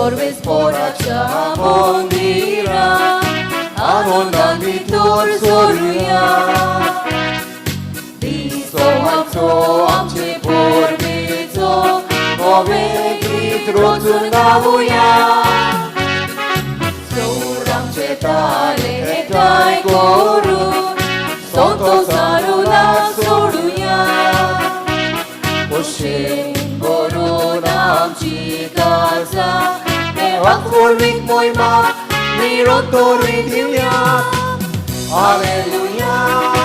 सर्वेस्पोराच्या मंदिरा आनंदान भितर सरुया. दिसो आमचो आमचे परबेचो नवें गीत रचून गावया. चोर आमचे ताळे एकठांय करून संतोषान उलास सोडुया. खोशेन भरून आमची काळजां देवाक व्हडवीक मोहिमा निरंतर दिवया. Alleluia,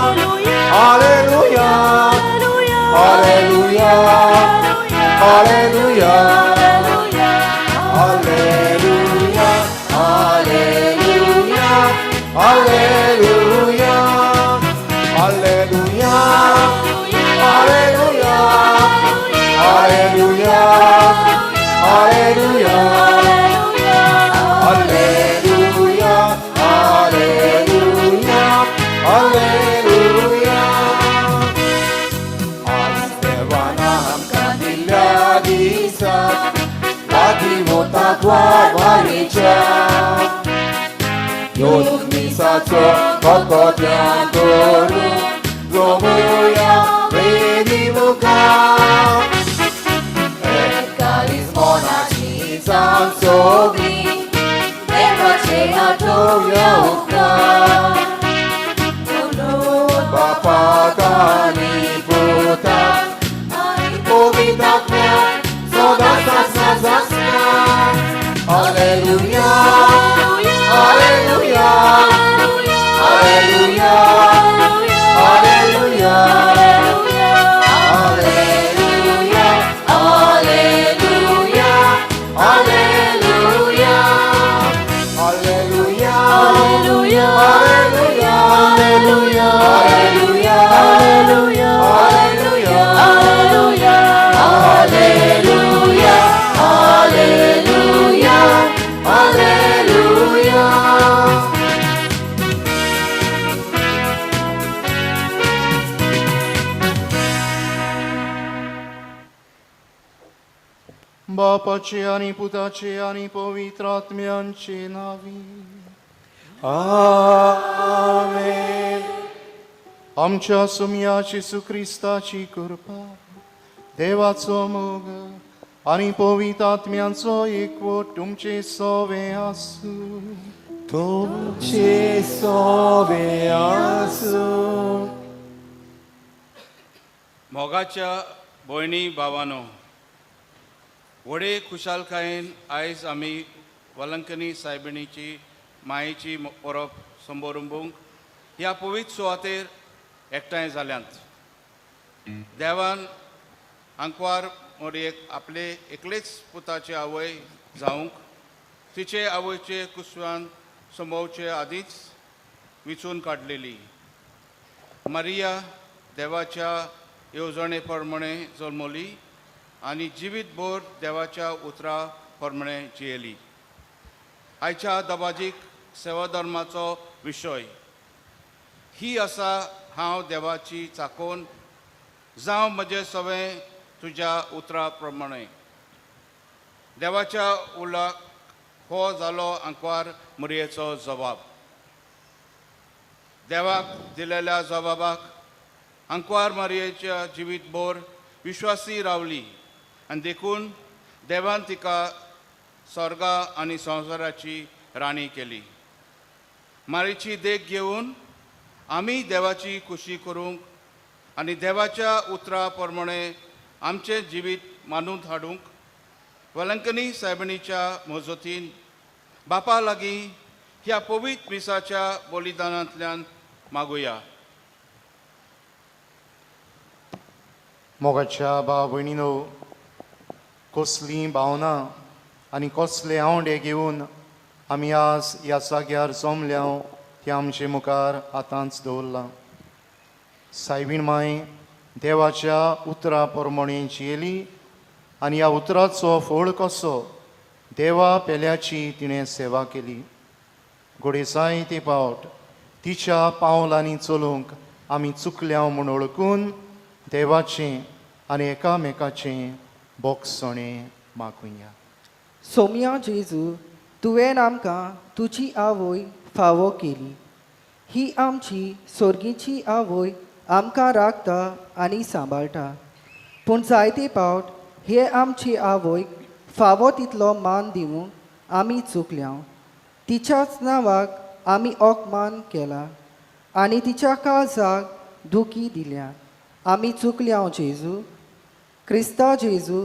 Alleluia, Alleluia, Alleluia, Alleluia, Alleluia, Alleluia, Alleluia, Alleluia, Alleluia, Alleluia, Alleluia, Alleluia, Alleluia. आज देवान आमकां दिल्ल्या दिसा लागीं वता वारेच्या योग मिसाचो खतखत्यान करून जमोया वेदी मुखार. एकादीस मनाची जावन सगळीं देवाचे आठोवया उपकार. म्हणून बापाक आनी पुताक आनी पवित्र आत्म्याक सदां सासणा. Alleluia, Alleluia, Alleluia, Alleluia, Alleluia, Alleluia, Alleluia, Alleluia, Alleluia, Alleluia, Alleluia, Alleluia, Alleluia, Alleluia, Alleluia, Alleluia, Alleluia, Alleluia. बापाचे आणि पुताचे आणि पवित्र आत्म्यांचे नावी. आमेन. आमच्या सोमया जेजू क्रिस्ताची कृपा, देवाचो मोग आणि पवित्र आत्म्यांचो एकवट तुमचे सवे आसूं. तुमचे सोवे आसूं. मोगाच्या भयणी भावानो, व्हडे खुशालकायेन आयज आमी वलंकनी सायबिणीची मायेची परब संबोरंबूंक ह्या पवित्र सुवातेर एकठांय जाल्यांत. देवान आंकवार मोरयेक आपले एकलेच पुताचे आवय जावंक तिचे आवयचे कुसवान संभोवचे आदींच विचून काडलेली. मारिया देवाच्या येवजणे प्रमाणे जल्मली आनी जिवीतभर देवाच्या उतरा प्रमाणे जियेली. आयच्या दबाजीक सेवाधर्माचो विशय ही आसा, हांव देवाची चाकोन, जावं म्हजें सवें तुज्या उतरा प्रमाणे. देवाच्या उलाक हो जालो आंकवार मुरयेचो जबाब. देवाक दिलेल्या जबाबाक आंकवार मारयेच्या जिवीतभर विश्वासी रावली आनी देखून देवान तिका स्वर्गा आनी संवसाराची राणी केली. मारीची देख घेवन आमी देवाची खुशी करूंक आनी देवाच्या उतरा प्रमाणे आमचें जिवीत मानून हाडूंक वलंकनी सायबणीच्या मजतीन बापा लागीं ह्या पवित्र मिसाच्या बलिदानांतल्यान मागुया. मोगाच्या भाव भयणीनो, कसलीं भावनां आनी कसले आंवडे घेवन आमी आज ह्या जाग्यार जमल्या तें आमचे मुखार आतांच दवरलां. सायबीण माय देवाच्या उतरा प्रमाणे जियेली आनी ह्या उतराचो फळ कसो देवा पेल्याची तिणें सेवा केली. घडये जायते फावट तिच्या पावलांनी चलूंक आमी चुकल्या म्हूण वळखून देवाचें आनी एकामेकाचें बोगसणें मागुया. सोम्या जेजू, तुवें आमकां तुजी आवय फावो केली. ही आमची सोर्गीची आवय आमकां राखता आनी सांबाळटा. पूण जायते पावट हे आमची आवयक फावो तितलो मान दिवंक आमी चुकल्या. तिच्याच नांवाक आमी अपमान केला आनी तिच्या काळजाक दुखी दिल्या. आमी चुकल्या जेजू. क्रिस्ता जेजू,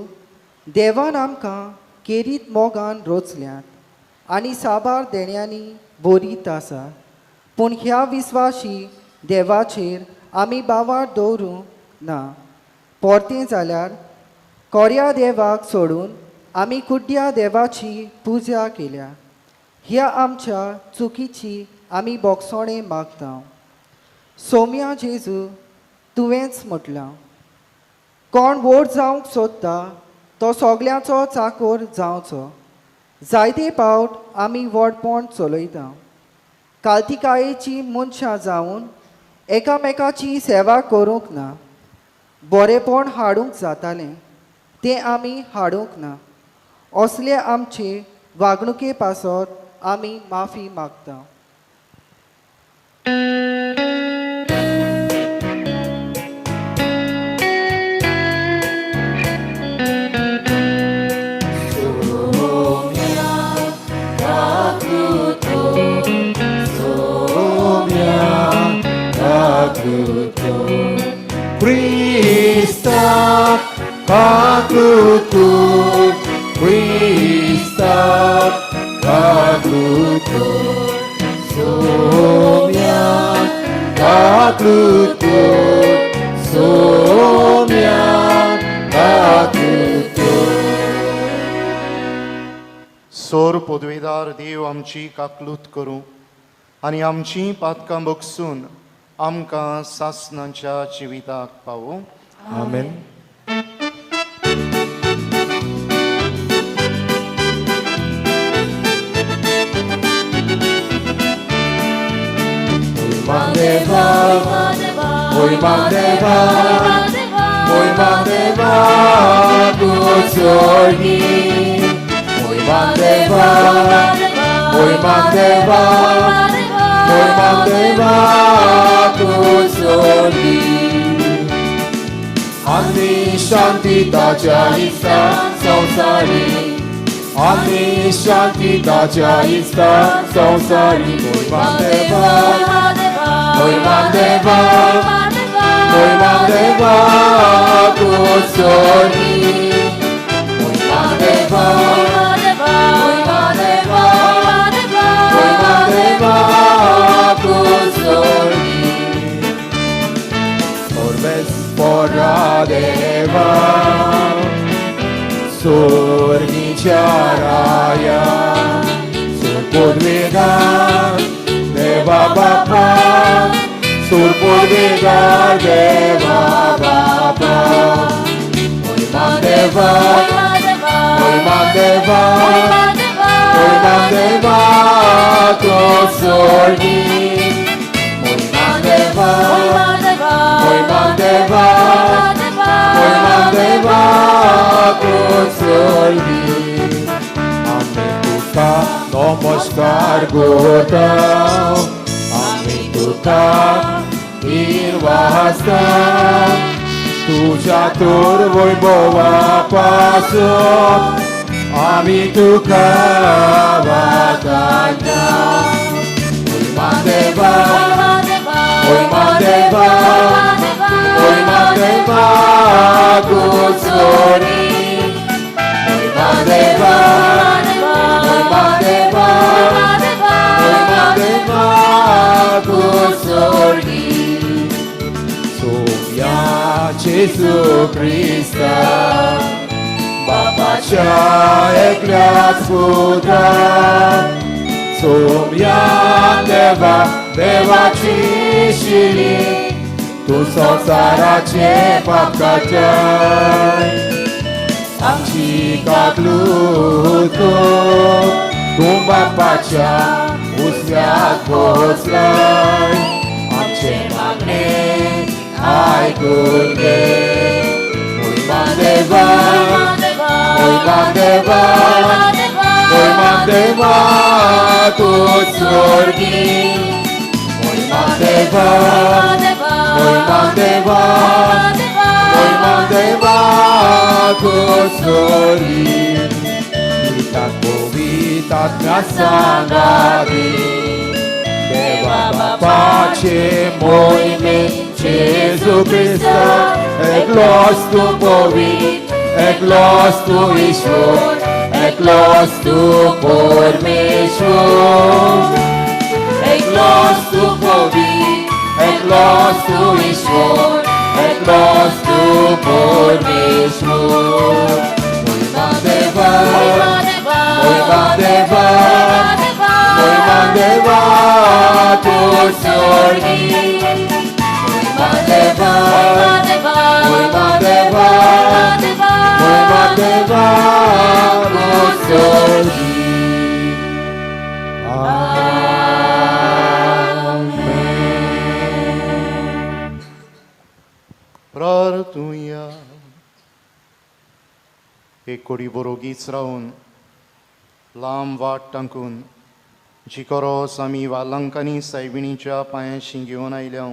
देवान आमकां केरीत मोगान रोचल्यात आनी साबार देण्यांनी बोरीत आसा. पूण ह्या विस्वाशी देवाचेर आमी बावार दवरूंक ना. परतें जाल्यार कोऱ्या देवाक सोडून आमी कुड्ड्या देवाची पुजा केल्या. ह्या आमच्या चुकीची आमी बोगसोणें मागता. सोम्या जेजू, तुवेंच म्हटलां, कोण व्हड जावंक सोदता तो सगल्यांचो चाकोर जावचो. जायते पावट आमी व्हडपण चलयता. कालतिकायेची मनशां जावन एकामेकाची सेवा करूंक ना. बरेपण हाडूंक जातालें तें आमी हाडूंक ना. असले आमचे वागणुके पासत आमी माफी मागता. Krista kaklutur, Krista kaklutur, Somya kaklutur, Somya kaklutur. सोर पदवेदार देव आमची काकलूत करूं आनी आमची पातकां बगसून आमकां सासणाच्या जिविताक पावूं. आमेन. Deva, Oima Deva, Oima Deva, Kusorgi. Oima Deva, Oima Deva, Oima Deva, Kusorgi. Ani Shanti Daja Ista Samsari, Ani Shanti Daja Ista Samsari. Oima Deva, Oima Deva, Oima Deva, Kusorgi. Oima Deva, Oima Deva, Oima Deva, Kusorgi. Orvespora Deva, Sorgicha Raya, Surpurveda, Deva Bapa, Surpurveda, Deva Bapa. Oima Deva, Oima Deva, Oima Deva, Kusorgi. Oima Deva, Oima Deva, Oima Deva, Kusorgi. Ami tuka नमस्कार करता, आमी तुका निर्वासता, तुज्या तर वैभवा पासून आमी तुका वाटायता. Oima Deva, Oima Deva, Oima Deva, Kusorgi. Oima Deva, Oima Deva, Oima Deva, Kusorgi. Somya Jesu Krista, Bapaच्या एकल्याच पुत्रा, Somya Deva, देवाची शिरी, तूं संवसाराचे पाप काडटाय. आमची काकलूत कर, तूं बापाच्या उस्याक बसलाय, आमचें मागणें आयकून घे. Oima Deva, Oima Deva, देवा तूं स्वर्गी. मोहिमा देवा, मोहिमा देवा, मोहिमा देवा तूं स्वर्गी. पिता पवित्र सांगाती, देवा बापाचे मोहिमे जेजू क्रिस्त, एकलोच तूं पवित्र, एकलोच तूं ईश्वर, एकलोच तूं परमेश्वर. एकलोच तूं पवित्र, एकलोच तूं ईश्वर, एकलोच तूं परमेश्वर. मोहिमा देवा, मोहिमा देवा, मोहिमा देवा तूं स्वर्गी. मोहिमा देवा, मोहिमा देवा, मोहिमा देवा तूं स्वर्गी. आमेन. प्रार्थुया. एक कोडी बरोगीच रावन लांब वाट टांकून जी कोरोस आमी वालंकांनी सायबिणीच्या पांयांशी घेवन आयल्या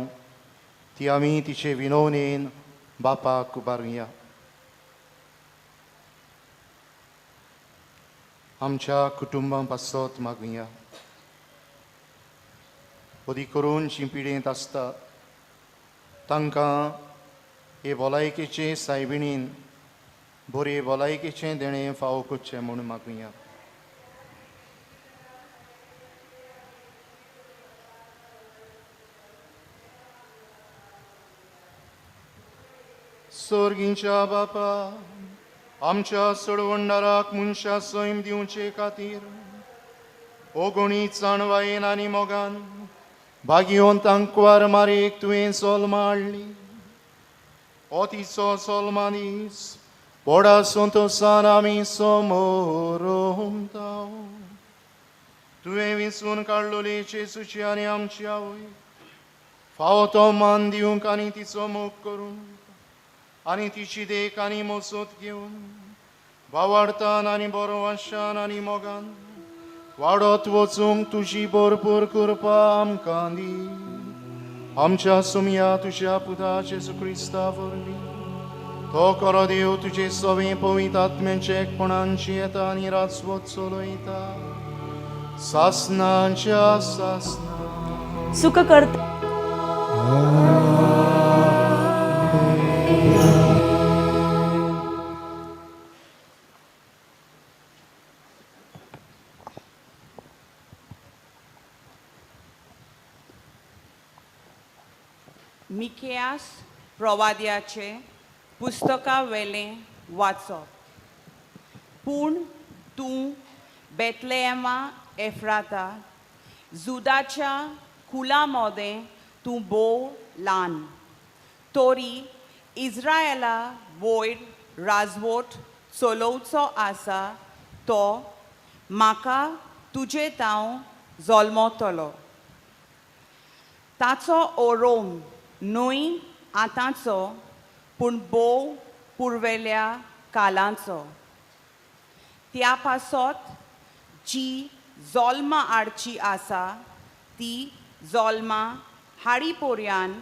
ती आमी तिचे विनवणेन बापाक उबारुया. आमच्या कुटुंबां पासत मागुया. अदीक करून जी पिडेंत आसता तांकां हे भलायकेचे सायबिणीन बरे भलायकेचें देणें फावो करचें म्हूण मागुया. सोर्गींच्या बापा, आमच्या सोडवणदाराक मनशा सैम दिवचे खातीर ओगुणीत जाणवायेन आनी मोगान भागयोन तांकवार मारेक तुवें सोल्मा हाडली. हो तिचो सोल्मा दीस व्हडा संतोसान आमी समोर तुवें विंचून काडलोली जेजूची आनी आमची आवय फावो तो मान दिवंक आनी तिचो मोग करूंक आनी तिची देख आनी मोसोत घेवन भावार्थान आनी बरो वाशान आनी मोगान वाडत वचूंक तुजी भरपूर कृपा आमकां दी. आमच्या सुमया तुज्या पुता जेजू क्रिस्ता वरवीं तो करो देव तुजे सवे पवित्र आत्म्याचे एकपणांची येता आनी राजवत चलयता सासनाच्या सासना. सुख करता. मिकेयास प्रवाद्याचे पुस्तका वेलें वाचप. पूण तूं बेतलेमा एफ्राता, जुदाच्या कुला मोदें तूं भोव ल्हान, तरी इज्रायला वयर राजवट चलोवचो आसा तो म्हाका तुजे तांव जल्मतलो. ताचो ओरोम न्हय आतांचो, पूण भोव पुर्वेल्या कालांचो. त्या पासत जी जल्मा हाडची आसा ती जल्मा हाडी पोरयान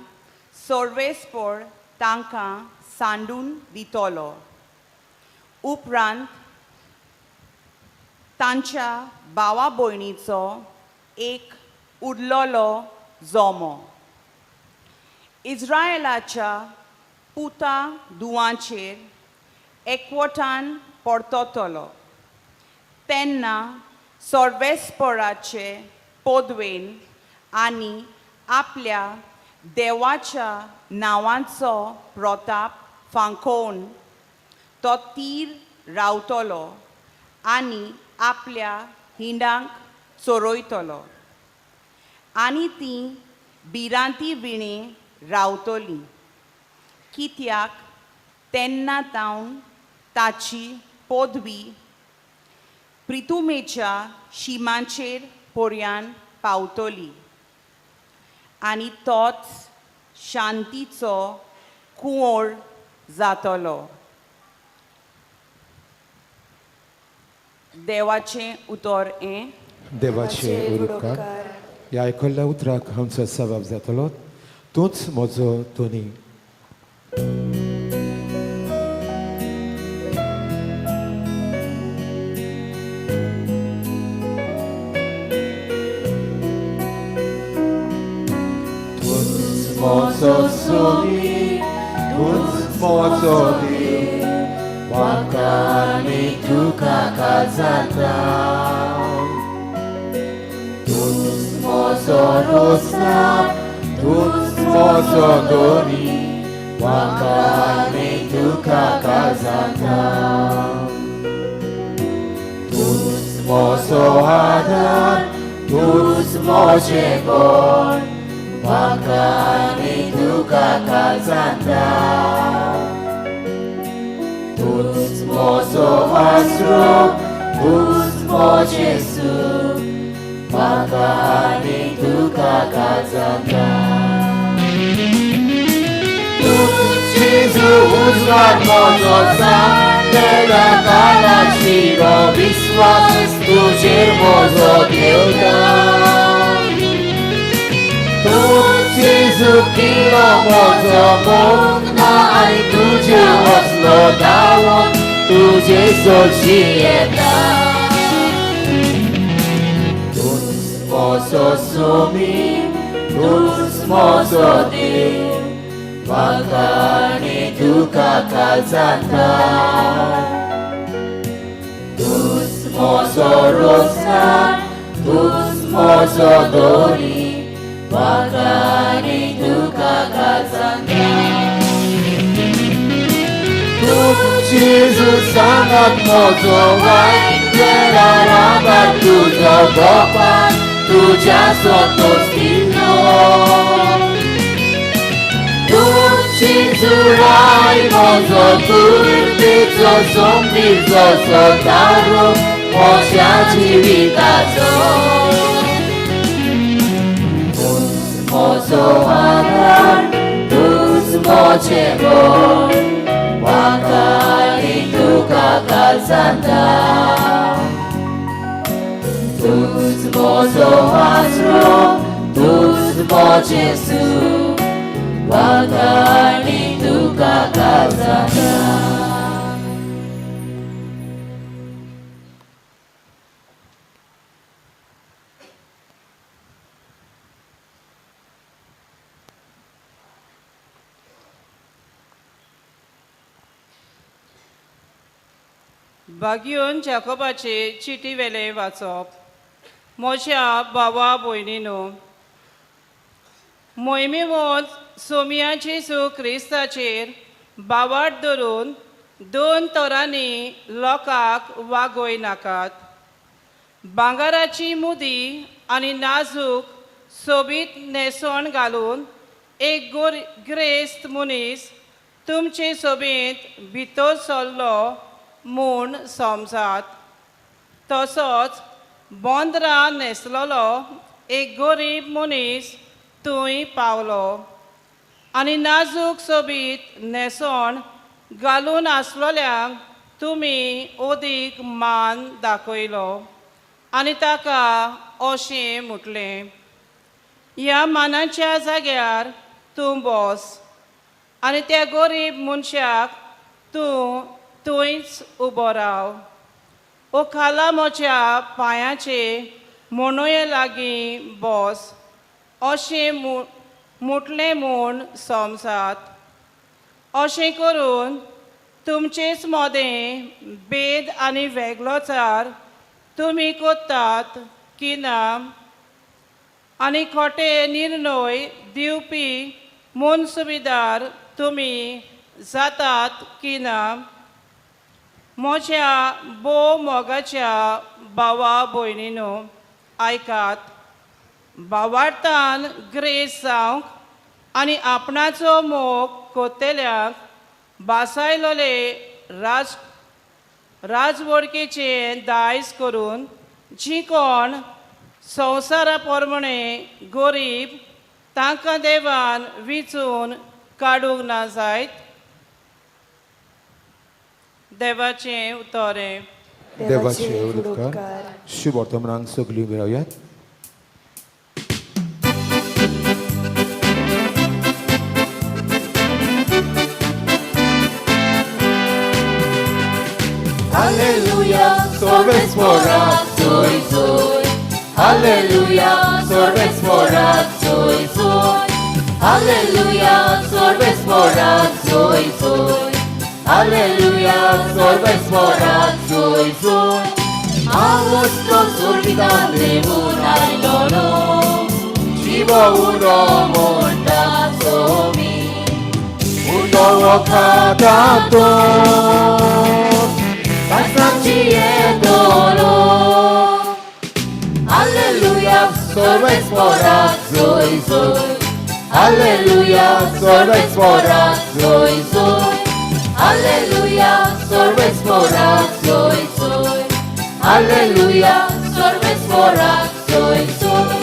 सर्वेस्पर तांकां सांडून दितलो. उपरांत तांच्या भावा भयणीचो एक उरलोलो जोमो इज्रायलाच्या पुता दुवांचेर एकवटान परततलो. तेन्ना सर्वेस्पराचे पदवेन आनी आपल्या देवाच्या नांवाचो प्रताप फांकोवन तो तीर रावतलो आनी आपल्या हिंडांक चोरयतलो आनी ती भिरांती विणें रावतली. कित्याक तेन्ना तावन ताची पदवी प्रितुमेच्या शिमांचेर पर्यान पावतली आनी तोच शांतीचो कुंवर जातलो. देवाचें उतर हें. देवाचे उरुपकार ह्या आयकल्ल्या उतराक आमचो सबाब जातलो. तूंच म्हजो धनी. तूंच म्हजो सोमी, तूंच म्हजो देव, म्हाका आनी तुका काजाता. तूंच म्हजो रोसना, तूंच म्हजो दोनी, म्हाका आनी तुका काजाता. तूंच म्हजो आदार, तूंच म्हजें बळ, म्हाका आनी तुका काजाता. तूंच म्हजो आसरो, तूंच म्हजें सूख, म्हाका आनी तुका काजाता. तूंच जेजू उजवाड म्हजो सांगलेल्या काळाची विस्वास तुजेर म्हजो देवता. तूंच जेजू किल्लो म्हजो मोग ना आनी तुज्या असलो दावो तुजे सोशी येता. तूंच म्हजो सोमी, तूंच म्हजो देव, म्हाका आनी तुका काजाता. तूंच म्हजो रोसना, तूंच म्हजो दोरी, म्हाका आनी तुका काजाता. तूंच जेजू सांगात म्हजो वायट वेळार आदार तुजो गोपान तुज्या संतोश दिल्लो. तूंच जेजू राय म्हजो कुर्तेचो सोंपीचो सतारो म्हज्या जिविताचो. तूंच म्हजो आदार, तूंच म्हजें बळ, म्हाका आनी तुका काजाता. तूंच म्हजो आसरो, तूंच म्हजें सूख, म्हाका आनी तुका काजाता. बागयोन जाकोबाचे चिटी वेले वाचप. म्हज्या भावा भयणीनो, मोहिमेवंत सोमिया जेजू क्रिस्ताचेर बावाट धरून दोन तरांनी लोकांक वागय नाकात. भांगराची मुदी आनी नाजूक सोबीत न्हेसण घालून एक गोर ग्रेस्त मनीस तुमचे सोबेंत भितर सरलो म्हूण समजात. तसोच बोंदरा न्हेसलेलो एक गरीब मनीस थंय पावलो आनी नाजूक सोबीत न्हेसण घालून आसलेल्यांक तुमी अदीक मान दाखयलो आनी ताका अशें म्हटलें, ह्या मानाच्या जाग्यार तूं बस आनी त्या गरीब मनशाक तूं थंयच उबो राव. ओ खाला म्हज्या पांयाचे म्हणये लागीं बस अशें म्हटलें म्हूण समजात. अशें करून तुमचेच मदें भेद आनी वेगळोचार तुमी करतात की ना आनी खोटे निर्णय दिवपी मनसुविदार तुमी जातात की ना. म्हज्या भोव मोगाच्या भावा भयणीनो, आयकात. भावार्थान ग्रेस जावंक आनी आपणाचो मोग कोत्तेल्यांक बासायलोले राजवडकेचें दायज करून जी कोण संवसारा प्रमाणे गरीब तांकां देवान विचून काडूंक ना जायत. देवाचें उतरें. देवाचे उपकार. शुभ वर्तमानांक सगळीं उबी रावयात. Alleluia, sorbes morat zoy zoy. Alleluia, sorbes morat zoy zoy. Alleluia, sorbes morat zoy zoy. Alleluia, sorbes morat zoy zoy. Agosto surgitan de lolo. Jibo uno monta somi. Uno wakadato. Alleluia, sorbes morat zoy zoy. Alleluia, sorbes morat zoy zoy. Alleluia, sorbes morat zoy zoy. Alleluia, sorbes morat zoy zoy.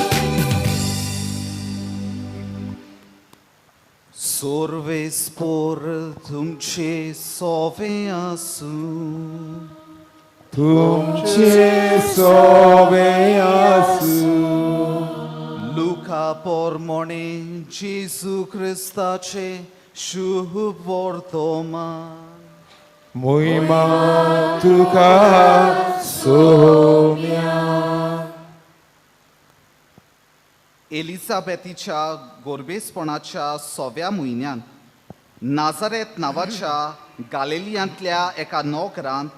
सोर्वेस पोर तुमचे सोवे आसूं. तुमचे सोवे आसूं. लुका पोरमोणे जेजू क्रिस्ताचे शुभ वर्तमान. मोहिमा तुका सोम्या. एलिझाबेथीच्या गोरबेसपणाच्या सव्या म्हयन्यान नाझारेत नांवाच्या गालेलियांतल्या एका नोकरांत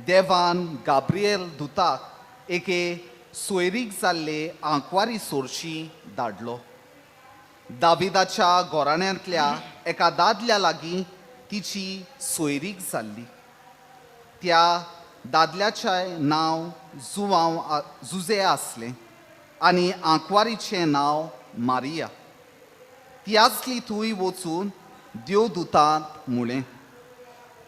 देवान गाब्रिएल दुताक एके सोयरीक जाल्ले आंकवारी सोरशी धाडलो. दाविदाच्या गोराण्यांतल्या एका दादल्या लागीं तिची सोयरीक जाल्ली. त्या दादल्याचें नांव जुवांव जुजे आसलें आनी आंकवारीचें नांव मारिया. ती आसली थंय वचून देवदुतांत म्हळें,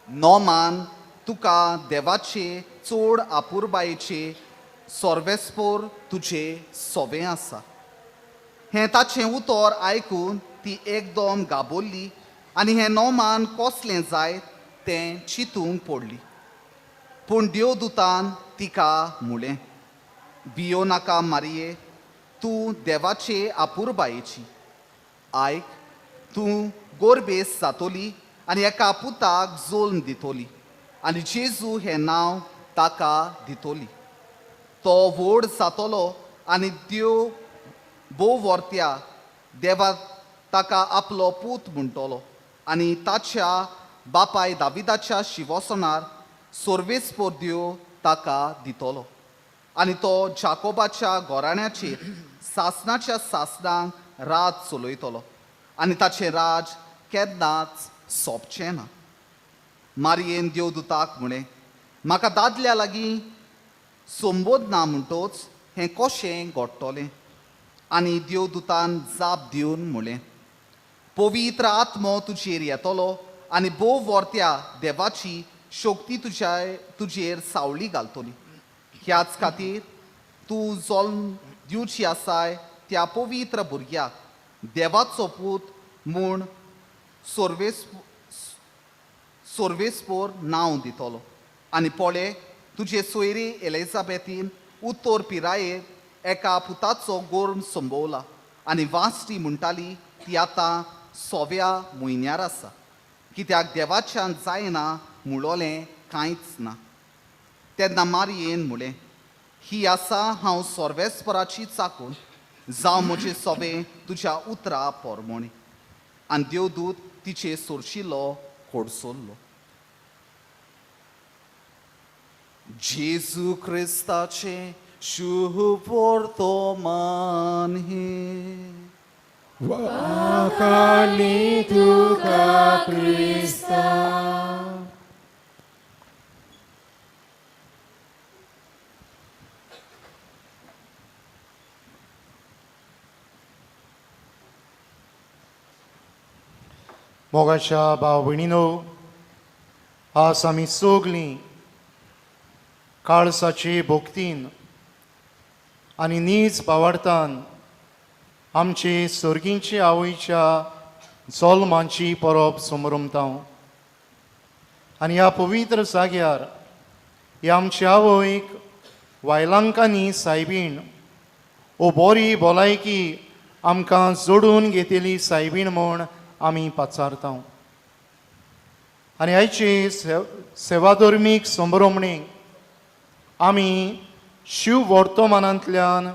नोमान तुका देवाचे चड आपुरबायेचे सोर्वेस्पोर तुजे सोवें आसा. हें ताचें उतर आयकून ती एकदम गाबोल्ली आनी हें नोमान कसलें जायत तें चिंतूंक पडली. पूण देवदुतान तिका म्हळें, भियो नाका मारिये, तूं देवाचे आपुरबायेची. आयक, तूं गोरबेस जातोली आनी एका पुताक जोल्म दितोली आनी जेजू हें नांव ताका दितोली. तो व्हड जातलो आनी देव भोव वर्त्या देवा ताका आपलो पूत म्हणटलो आनी ताच्या बापाय दाविदाच्या शिवसनार सोर्वेस्पोर देव ताका दितलो आनी तो जाकोबाच्या घराण्याचेर सासनाच्या सासनांक राज चलयतलो आनी ताचें राज केन्नाच सोंपचें ना. मारयेन देवदुताक म्हळें, म्हाका दादल्या लागीं संबोध ना म्हणटोच हें कशें घडटलें? आनी देवदुतान जाप दिवन म्हळें, पवित्र आत्मो तुजेर येतलो आनी भोव वर्त्या देवाची शक्ती तुजेर सावळी घालतली. ह्याच खातीर तूं जल्म दिवची आसाय त्या पवित्र भुरग्याक देवाचो पूत म्हूण सोर्वेस्पोर नांव दितलो. आनी पळय, तुजे सोयरी एलिझाबेथीन उत्तर पिरायेर एका पुताचो गोर्म संबोवला आनी वासटी म्हणटाली ती आतां सव्या म्हयन्यार आसा, कित्याक देवाच्यान जायना म्हणलोलें कांयच ना. तेन्ना मारयेन म्हळें, ही आसा हांव सोर्वेस्पराची चाकून, जावं म्हजें सोवें तुज्या उतरा पोरमोणी. आनी देवदूत तिचे सोरशिलो कोडसोल्लो. जेजू क्रिस्ताचें शुभ वर्तमान हें. वाखाणी तुका क्रिस्ता. मोगाच्या भाव भयणीनो, आज आमी सगलीं काळसाचे भोक्तीन आनी नीज भावार्थान आमचे सर्गींचे आवयच्या जल्मांची परब समरमता आनी ह्या पवित्र जाग्यार ही आमची आवयक वायलांकांनी सायबीण ओ बोरी भलायकी आमकां जोडून घेतली सायबीण म्हूण आमी पाचारता. आनी आयची सेवाधर्मीक संभ्रमणेक आमी शिव वर्तमानांतल्यान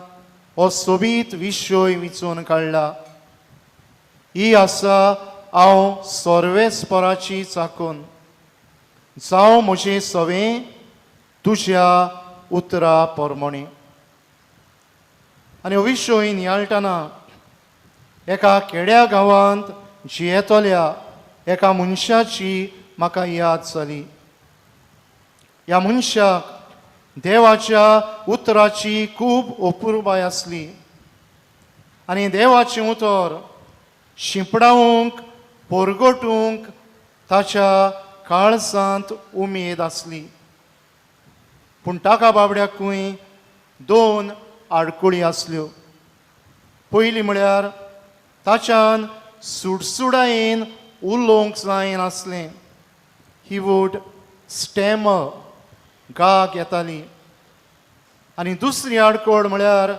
हो सोबीत विशय विचून काडला. ही आसा हांव सर्वेस्पराची चाकून जावं म्हजें सवें तुज्या उतरा परमणे. आनी हो विशय नियाळटना एका खेड्या गांवांत जियेतल्या एका मनशाची म्हाका याद जाली. ह्या मनशाक देवाच्या उतराची खूब अपुरबाय आसली आनी देवाचें उतर शिंपडावंक परगटूंक ताच्या काळजांत उमेद आसली. पूण ताका बाबड्याकूय दोन आडकुळी आसल्यो. पयली म्हळ्यार ताच्यान सुडसुडायेन उलोवंक जायनासलें. ही वूड स्टॅमर, गाग येताली. आनी दुसरी आडखळ म्हळ्यार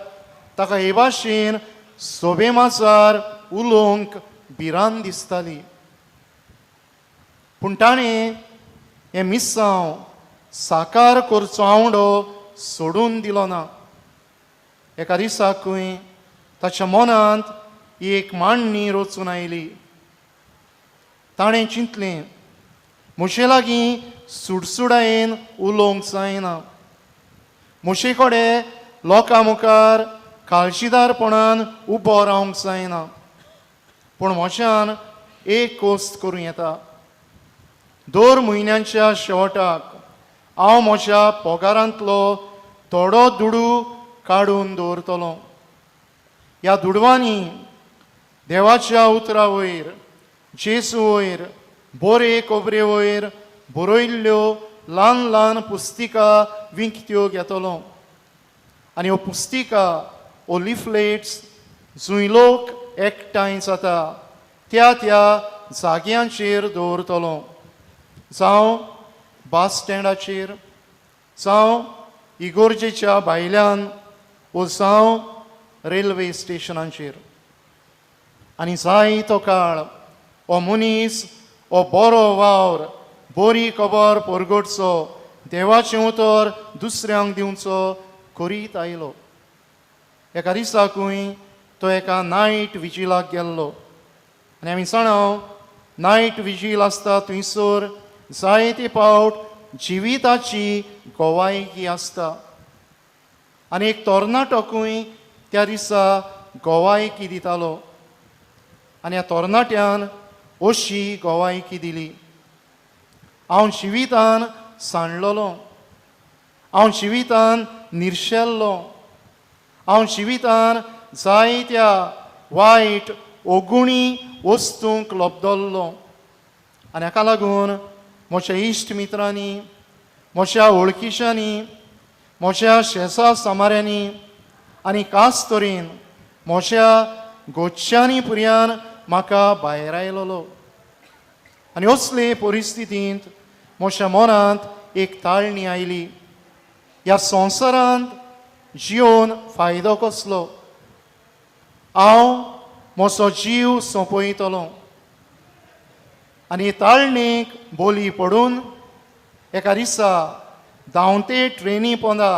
ताका हे भाशेन सोबेमाजार उलोवंक भिरांत दिसताली. पूण ताणें हें मिसांव साकार करचो आंवडो सोडून दिलो ना. एका दिसाकूय ताच्या मनांत एक मांडणी रचून आयली. ताणें चिंतलें, म्हजे लागीं सुडसुडायेन उलोवंक जायना, म्हजे कडेन लोकां मुखार काळजीदारपणान उबो रावंक जायना, पूण म्हज्यान एक कोस्त करूं येता. दर म्हयन्याच्या शेवटाक हांव म्हज्या पगारांतलो थोडो दुडू काडून दवरतलो. ह्या दुडवांनी देवाच्या उतरा वयर, जेजू वयर, बोरे कोबरे वयर बरयल्ल्यो ल्हान ल्हान पुस्तिका विकत्यो घेतलो आनी ह्यो पुस्तिका ओ लिफलेट्स जंय लोक एकठांय जाता त्या त्या जाग्यांचेर दवरतलो, जावं बस स्टँडाचेर, जावं इगोर्जेच्या भायल्यान, वो जावं रेल्वे स्टेशनाचेर. आनी जायतो काळ हो मनीस हो बरो वावर, बरी खबर परगटचो, देवाचें उतर दुसऱ्यांक दिवचो करीत आयलो. एका दिसाकूय तो एका नायट विजिलाक गेल्लो आनी आमी जाणा नायट विजील आसता थंयसर जायते पावट जिविताची गोवायकी आसता. आनी एक तरणाटोकूय त्या दिसा गोवायकी दितालो आनी ह्या तरणाट्यान अशी गोवायकी दिली, हांव जिवितान सांडलेलो, हांव जिवितान निर्शेल्लो, हांव जिवितान जायत्या वायट ओगुणी वस्तूंक लब्दल्लो आनी हाका लागून म्हज्या इश्ट मित्रांनी, म्हज्या वळखीच्यांनी, म्हज्या शेजा सामाऱ्यांनी आनी खास तरेन म्हज्या गोच्यांनी पुर्यान म्हाका भायर आयलोलो. आनी असले परिस्थितींत म्हज्या मनांत एक ताळणी आयली, ह्या संवसारांत जियोन फायदो कसलो? हांव म्हजो जीव सोंपयतलो. आनी ताळणेक बोली पडून एका दिसा धांवते ट्रेनी पोंदा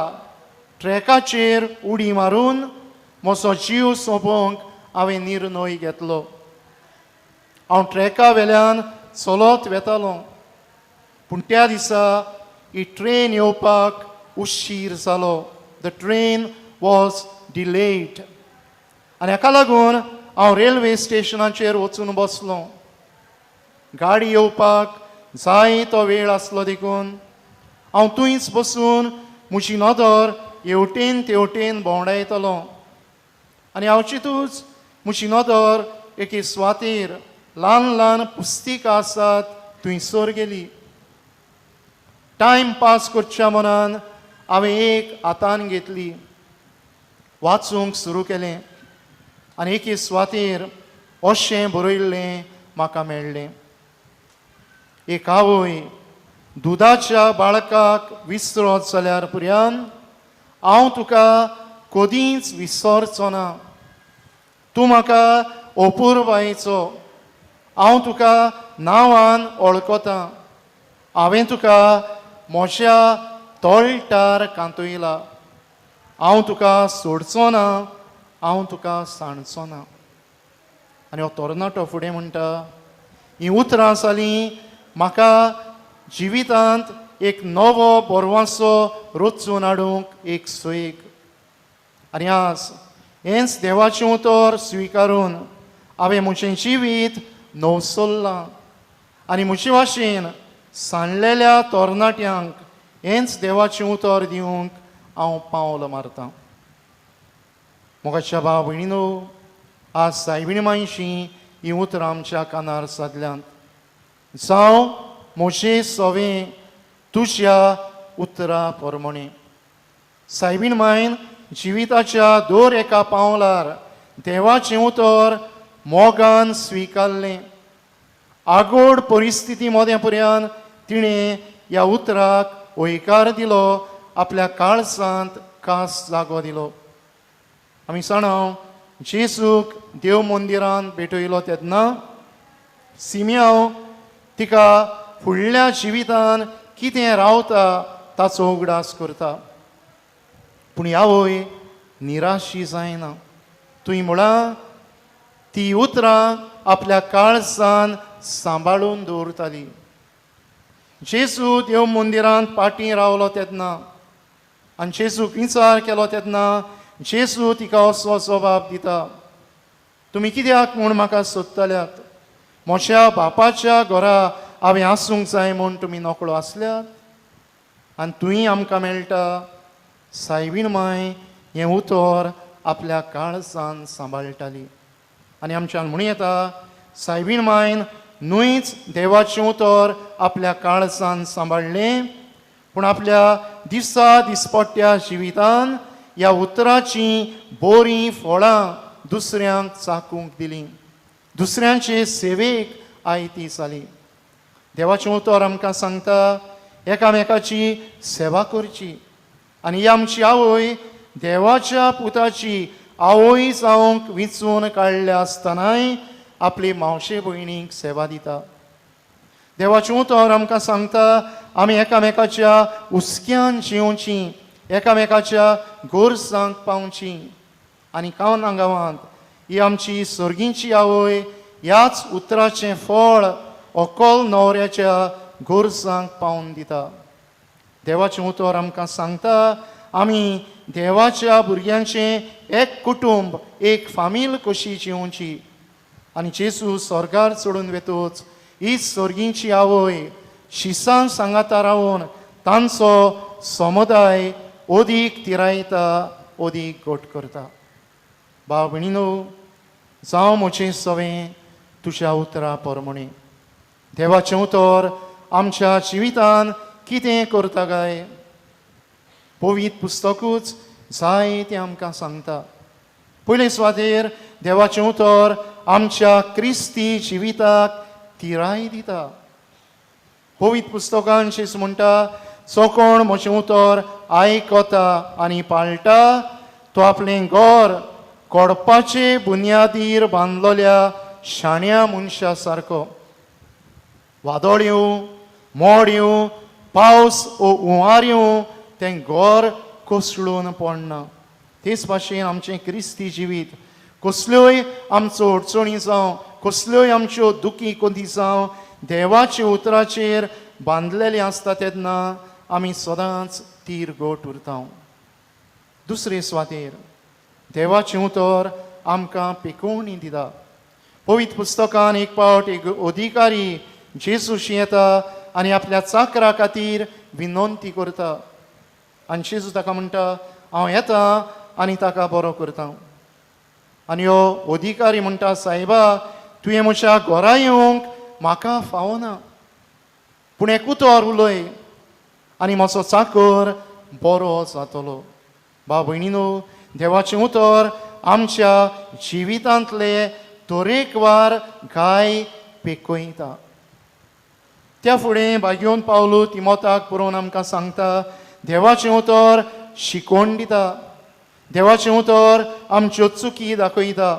ट्रॅकाचेर उडी मारून म्हजो जीव सोंपोवंक हांवें निर्णय घेतलो. हांव ट्रॅका वेल्यान चलत वेतालो, पूण त्या दिसा ही ट्रेन येवपाक उशीर जालो. The train was delayed. आनी हाका लागून हांव रेल्वे स्टेशनाचेर वचून बसलो. गाडी येवपाक जाय तो वेळ आसलो देखून हांव थंयच बसून म्हजी नदर हेवटेन तेवटेन भोंवडायतलो आनी अवचितूच म्हजी नदर एके सुवातेर ल्हान ल्हान पुस्तिका आसात थंयसर गेली. टायम पास करच्या मनान हांवें एक हातान घेतली, वाचूंक सुरू केलें आनी एके सुवातेर अशें बरयल्लें म्हाका मेळ्ळें, एक आवय दुदाच्या बाळकाक विसरत जाल्यार पुर्यान हांव तुका कदींच विसरचो ना. तूं म्हाका अपुरबायेचो, हांव तुका नांवान वळखतां. हांवें तुका म्हज्या तळटार कांतयला. हांव तुका सोडचो ना, हांव तुका सांडचो ना. आनी हो तरणाटो फुडें म्हणटा, हीं उतरां जालीं म्हाका जिवितांत एक नवो बरवासो रचून हाडूंक एक सोयीक. आनी आज हेंच देवाचें उतर स्विकारून हांवें म्हजें जिवीत नवसरलां आनी म्हजे भाशेन सांडलेल्या तरणाट्यांक हेंच देवाचें उतर दिवंक हांव पावल मारतां. मोगाच्या भाव भयणीनो, आज सायबिणी मायशी हीं उतरां आमच्या कानार सादल्यांत. जावं म्हजें सवें तुज्या उतरा प्रमाणें. सायबीण मायन जिविताच्या दर एका पावलार देवाचें उतर मोगान स्विकारलें. आगोड परिस्थिती मदें पर्यंत तिणें ह्या उतराक हयकार दिलो, आपल्या काळजांत खास जागो दिलो. आमी जाणा जेजूक देव मंदिरांत भेटयलो तेन्ना सिमियांव तिका फुडल्या जिवितान कितें रावता ताचो उगडास करता. पूण आवय निराशी जायना. तुवें म्हळां ती उतरां आपल्या काळजान सांबाळून दवरताली. जेजू देव मंदिरांत पाटी रावलो तेन्ना आनी जेजूक विचार केलो तेन्ना जेजू तिका असो जबाब दिता, तुमी कित्याक म्हूण म्हाका सोदतल्यात? म्हज्या बापाच्या घरा हांवें आसूंक जाय म्हूण तुमी नकळो आसल्यात आनी तुंय आमकां मेळटा. सायबीण माय हें उतर आपल्या काळजान सांबाळटाली. आनी आमच्यान म्हणूं येता, सायबीण मायन न्हूच देवाचें उतर आपल्या काळजान सांबाळ्ळें, पूण आपल्या दिसा दिसपट्ट्या जिवितान ह्या उतराचीं बरीं फळां दुसऱ्यांक चाकूंक दिलीं, दुसऱ्यांचे सेवेक आयती जाली. देवाचें उतर आमकां सांगता एकामेकाची सेवा करची. आनी ही आमची आवय देवाच्या पुताची आवय जावंक विंचून काडल्या आसतनाय आपली मावशे भयणीक सेवा दिता. देवाचें उतर आमकां सांगता आमी एकामेकाच्या हुस्क्यान जिवचीं, एकामेकाच्या गरजांक पावचीं. आनी कावना गांवांत ही आमची सर्गींची आवय ह्याच उतराचें फळ अकल न्हवऱ्याच्या गरजांक पावून दिता. देवाचें उतर आमकां सांगता आमी देवाच्या भुरग्यांचें एक कुटुंब, एक फामील कशी जिवची. आनी जेजू स्वर्गार चडून वेतूच ही सर्गींची आवय शिसान सांगाता रावन तांचो समुदाय अदीक तिरायता, अदीक गोट करता. भाव भयणीनो, जावं म्हजें सवें तुज्या उतरा प्रमाणें. देवाचें उतर आमच्या जिवितान कितें करता काय? पवित्र पुस्तकूच जायतें आमकां सांगता. पयले सुवातेर देवाचें उतर आमच्या क्रिस्ती जिविताक तिराय दिता. पवित्र पुस्तकान जेजू म्हणटा, जो कोण म्हजें उतर आयकता आनी पाळटा तो आपलें घर कोडपाचे बुन्यादीर बांदलोल्या शाण्या मनशा सारको. वादळ येवं, मोड येवं, पावस ओ हुंवार येवं, तें घर कोसळून पडना. तेच भाशेन आमचें क्रिस्ती जिवीत कसल्योय आमचो अडचणी जावं, कसल्योय आमच्यो दुखी कोंती जावं, देवाच्या उतराचेर बांदलेलें आसता तेन्ना आमी सदांच तीर गोट उरता. दुसरे सुवातेर देवाचें उतर आमकां पिकोवणी दिता. पवित्र पुस्तकान एक पावट एक अधिकारी जेजूशी येता आनी आपल्या चाकरा खातीर विनंती करता. आनी जेजू ताका म्हणटा, हांव येता आनी ताका बरो करता. आनी हो अधिकारी म्हणटा, सायबा तुवें म्हज्या घरा येवंक म्हाका फावना, पूण एक उतर उलय आनी म्हजो चाकर बरो जातलो. भाव भयणीनो, देवाचें उतर आमच्या जिवितांतले तरेकवार गाय पेकयता. त्या फुडें भाग्योन पावलू तिमोताक बरोवन आमकां सांगता, देवाचें उतर शिकोवन दिता, देवाचें उतर आमच्यो चुकी दाखयता,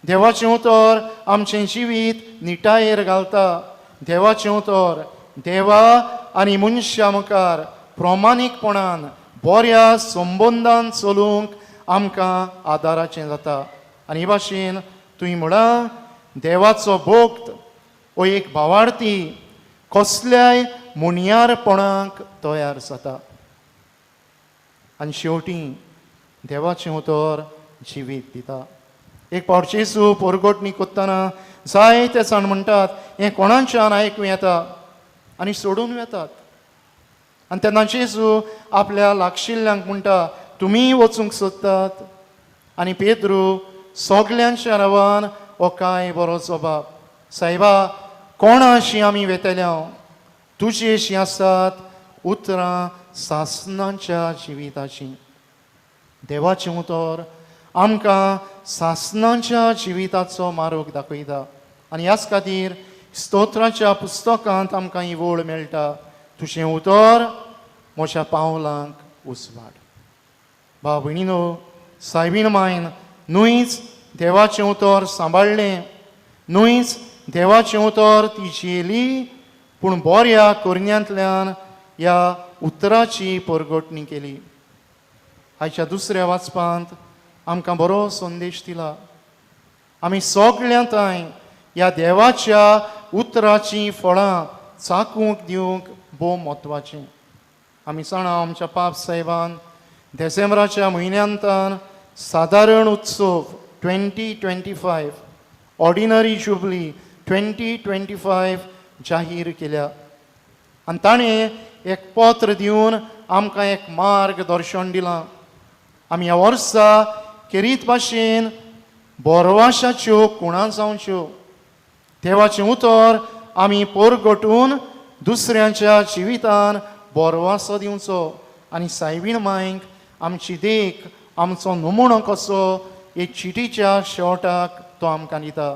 देवाचें उतर आमचें जिवीत निटायेर घालता, देवाचें उतर देवा आनी मनशा मुखार प्रमाणीकपणान बऱ्या संबंदान चलूंक आमकां आदाराचें जाता. आनी हे भाशेन तुवें म्हळां, देवाचो भक्त हो एक भावार्थी कसल्याय मुणयारपणाक तयार जाता. आनी शेवटी देवाचें उतर जिवीत दिता. एक फावट जेजू पोरगोटणी कोत्तना जायते जाण म्हणटात, हें कोणाच्यान आयकूं येता, आनी सोडून वेतात. आनी तेन्ना जेजू आपल्या लागशिल्ल्यांक म्हणटा, तुमी वचूंक सोदतात? आनी पेद्रू सगल्यांच्या नांवान हो काय बरो जबाब, सायबा कोणाशी आमी वेतल्या? तुजी अशीं आसात उतरां सासणाच्या जिविताचीं. देवाचें उतर आमकां सासणाच्या जिविताचो मार्ग दाखयता. आनी ह्याच खातीर स्तोत्राच्या पुस्तकांत आमकां ही वळ मेळटा, तुजें उतर म्हज्या पावलांक उजवाड. भाव भयणीनो, सायबीण मायन न्हूच देवाचें उतर सांबाळ्ळें, न्हूच देवाचें उतर ती जियेली, पूण बऱ्या करण्यांतल्यान ह्या उतराची परगटणी केली. आयच्या दुसऱ्या वाचपांत आमकां बरो संदेश दिला. आमी सगळ्यां थंय ह्या देवाच्या उतराचीं फळां चाकूंक दिवंक भोव म्हत्वाचें. आमी जाणा आमच्या पाप साहेबान डिसेंबराच्या म्हयन्यांतान सादारण उत्सव 2025, ऑर्डिनरी जुबली 2025 जाहीर केल्या. आनी ताणें एक पत्र दिवन आमकां एक मार्गदर्शन दिलां. आमी ह्या वर्सा खेरीत भाशेन बोरवाशाच्यो कुणां जावच्यो, देवाचें उतर आमी पोरगटून दुसऱ्यांच्या जिवितान बोरवासो दिवचो आनी सायबीण मांयक आमची देख, आमचो नमुणो कसो एक चिटीच्या शेवटाक तो आमकां दिता.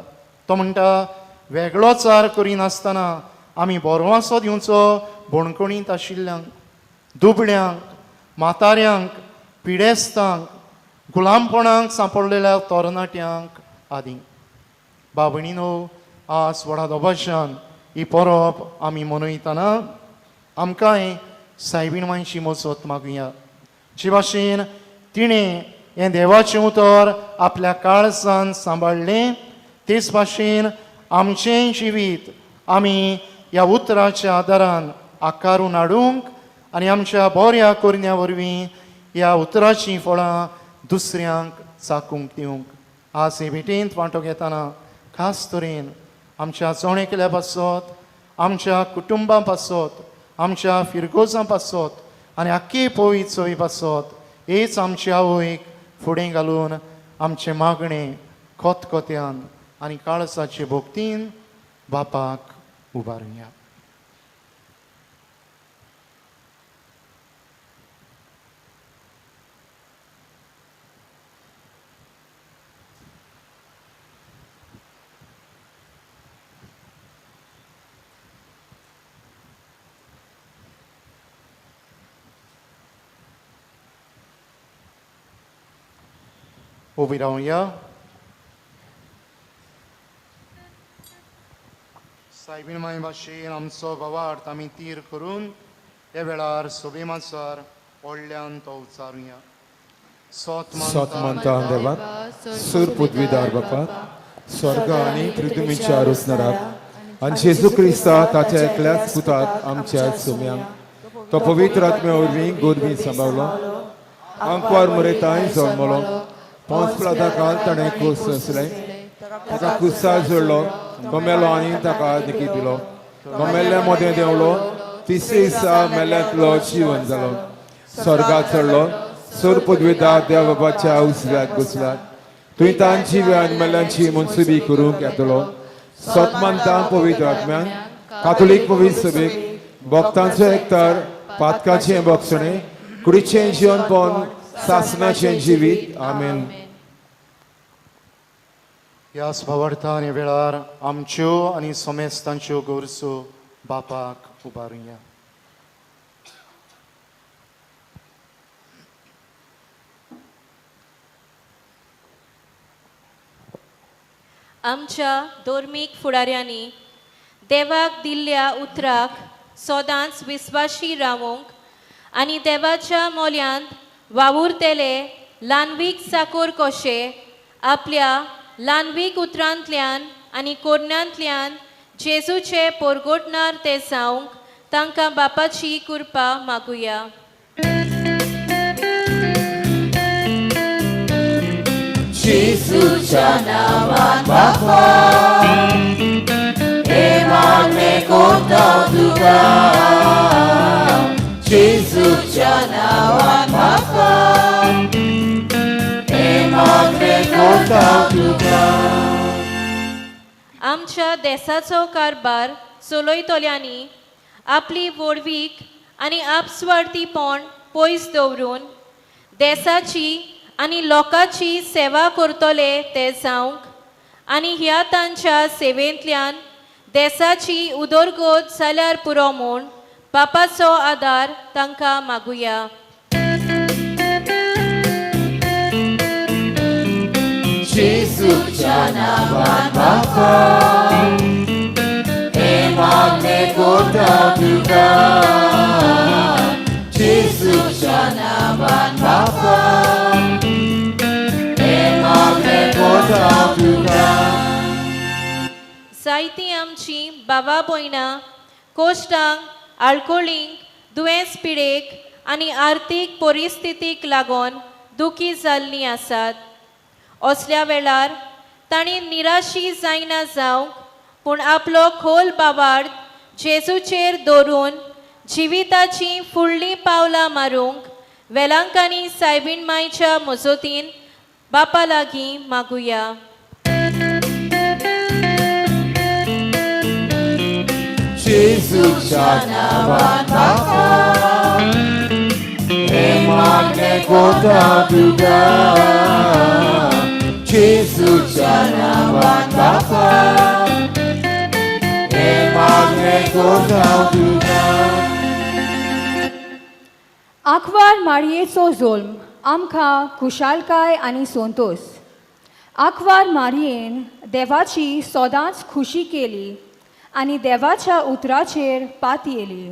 तो म्हणटा, वेगळोचार करिनासतना आमी बोरवासो दिवचो बणकणींत आशिल्ल्यांक, दुबळ्यांक, म्हाताऱ्यांक, पिडेस्तांक, गुलामपणाक सांपडलेल्या तरणाट्यांक आदी. भाव भयणीनो, आज व्हडा दबाज्यान ही परब आमी मनयतना आमकांय सायबीण मांयची मजत मागुया. जे भाशेन तिणें हें देवाचें उतर आपल्या काळजान सांबाळ्ळें, तेच भाशेन आमचें जिवीत आमी ह्या उतराच्या आदारान आकारून हाडूंक आनी आमच्या बऱ्या करण्या वरवीं ह्या उतराचीं फळां दुसऱ्यांक चाकूंक दिवंक. आज हे भेटेंत वांटो घेतना खास तरेन आमच्या जोणेकल्या पासत, आमच्या कुटुंबां पासत, आमच्या फिरगोजां पासत आनी आख्खे पवित्र चोवी पासत हेच आमचे आवयक फुडें घालून आमचें मागणें खतखत्यान आनी काळजाचे भक्तीन बापाक उबारुया. उबी रावया. सायबीण माय भाशेन आमचो भावार्थ आमी तीर करून ह्या वेळार सोबेमासार व्हडल्यान तो उच्चारुया. सोत सोत मानता देवा, सूर पृथ्वीदार बापा, स्वर्ग आनी पृथ्वीच्या रोसणाराक आनी जेजू क्रिस्ता ताच्या एकल्याच पुताक आमच्या सुम्यांक तो पवित्र आत्म्या वरवीं गोरवीं सांबाळलो, आंकवार मरेताय जल्मलो, पोंस प्लाता ताणें कूस सोंसलें, ताका कुसार जोडलो, तो मेलो आनी ताका निकी दिलो, तो मेल्ल्या मदें देंवलो, तिसरे दिसा मेल्ल्यांतलो जिवन जालो, स्वर्गात चडलो, सूर पदवीदार देव बाबाच्या उजव्याक बसला, तुवें तांची आनी मेल्ल्यांची मनसुबी करूंक येतलो. सत मानता पवित्र आत्म्यान कातोलीक पवित्र सभेक भक्तांचो एकतार, पातकाचें बक्षणें, कुडीचें जिवनपण, सासणाचें जिवीत. आमेन. ह्याच भावार्थान ह्या वेळार आमच्यो आनी समेस्तांच्यो गरजो बापाक उबारुया. आमच्या धर्मीक फुडाऱ्यांनी देवाक दिल्ल्या उतराक सदांच विस्वाशी रावूंक आनी देवाच्या मोल्यांत वावुरतले ल्हानवीक साकोर कशे आपल्या ल्हानवीक उतरांतल्यान आनी कोरण्यांतल्यान जेजूचे पोरगोटणार ते जावंक तांकां बापाची कृपा मागुया. जेजूच्या नांवान बापा हे मागणें करता तुका. जेजूच्या नांवान बापा हे मागणें करता तुका. आमच्या देसाचो कारभार चलयतल्यांनी आपली व्हडवीक आनी आपस्वार्थीपण पयस दवरून देसाची आनी लोकांची सेवा करतले ते जावंक आनी ह्या तांच्या सेवेंतल्यान देसाची उदरगत जाल्यार पुरो म्हूण बापाचो आदार तांकां मागुया. जेजूच्या नांवान बापा हे मागणें करता तुका. जेजूच्या नांवान बापा हे मागणें करता तुका. जायतीं आमचीं बाबा भयणां कोश्टांक आळकोळींक दुयेंस पिडेक आनी आर्थीक परिस्थितीक लागून दुखी जाल्लीं आसात. असल्या वेळार तांणी निराशी जायना जावंक पूण आपलो खोल बावार्थ जेजूचेर दवरून जिविताचीं फुडलीं पावलां मारूंक वेलांकांनी सायबीण मायच्या मजतीन बापा लागीं मागुया. जेजूच्या नांवान बापा हे मागणें करता तुका. जेजूच्या नांवान बापा हे मागणें करता तुका. आंकवार मारयेचो जोल्म आमकां खुशालकाय आनी संतोस. आंकवार मारयेन देवाची सदांच खुशी केली आनी देवाच्या उतराचेर पातयेली.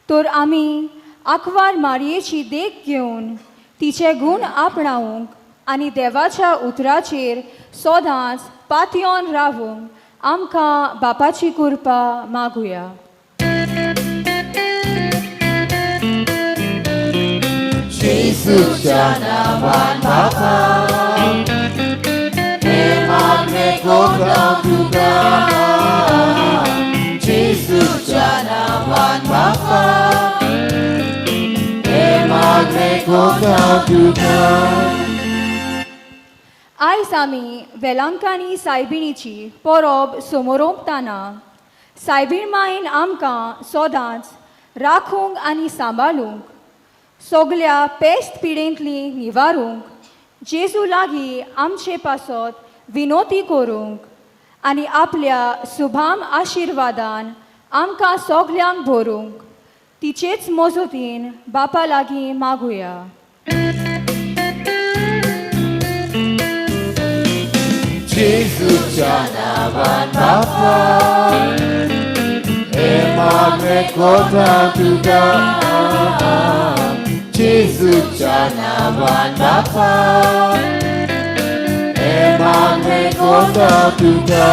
तर आमी आंकवार मारयेची देख घेवन तिचे गूण आपणावंक आनी देवाच्या उतराचेर सदांच पातयेवन रावूंक आमकां बापाची कृपा मागुया. जेजूच्या नांवान बापा हे मागणें करता तुका. जेजूच्या नांवान बापा हे मागणें करता तुका. आयज आमी वेलांकांनी सायबिणीची परब समोरोंपतना सायबीण मायन आमकां सदांच राखूंक आनी सांबाळूंक सगल्या पेस्त पिडेंतली निवारूंक जेजू लागीं आमचे पासत विनोती करूंक आनी आपल्या सुभाम आशिर्वादान आमकां सगल्यांक भरूंक तिचेच मजतीन बापा लागीं मागुया. जेजूच्या नांवान बापा हे मागणें करता तुका. जेजूच्या नांवान बापा हे मागणें करता तुका.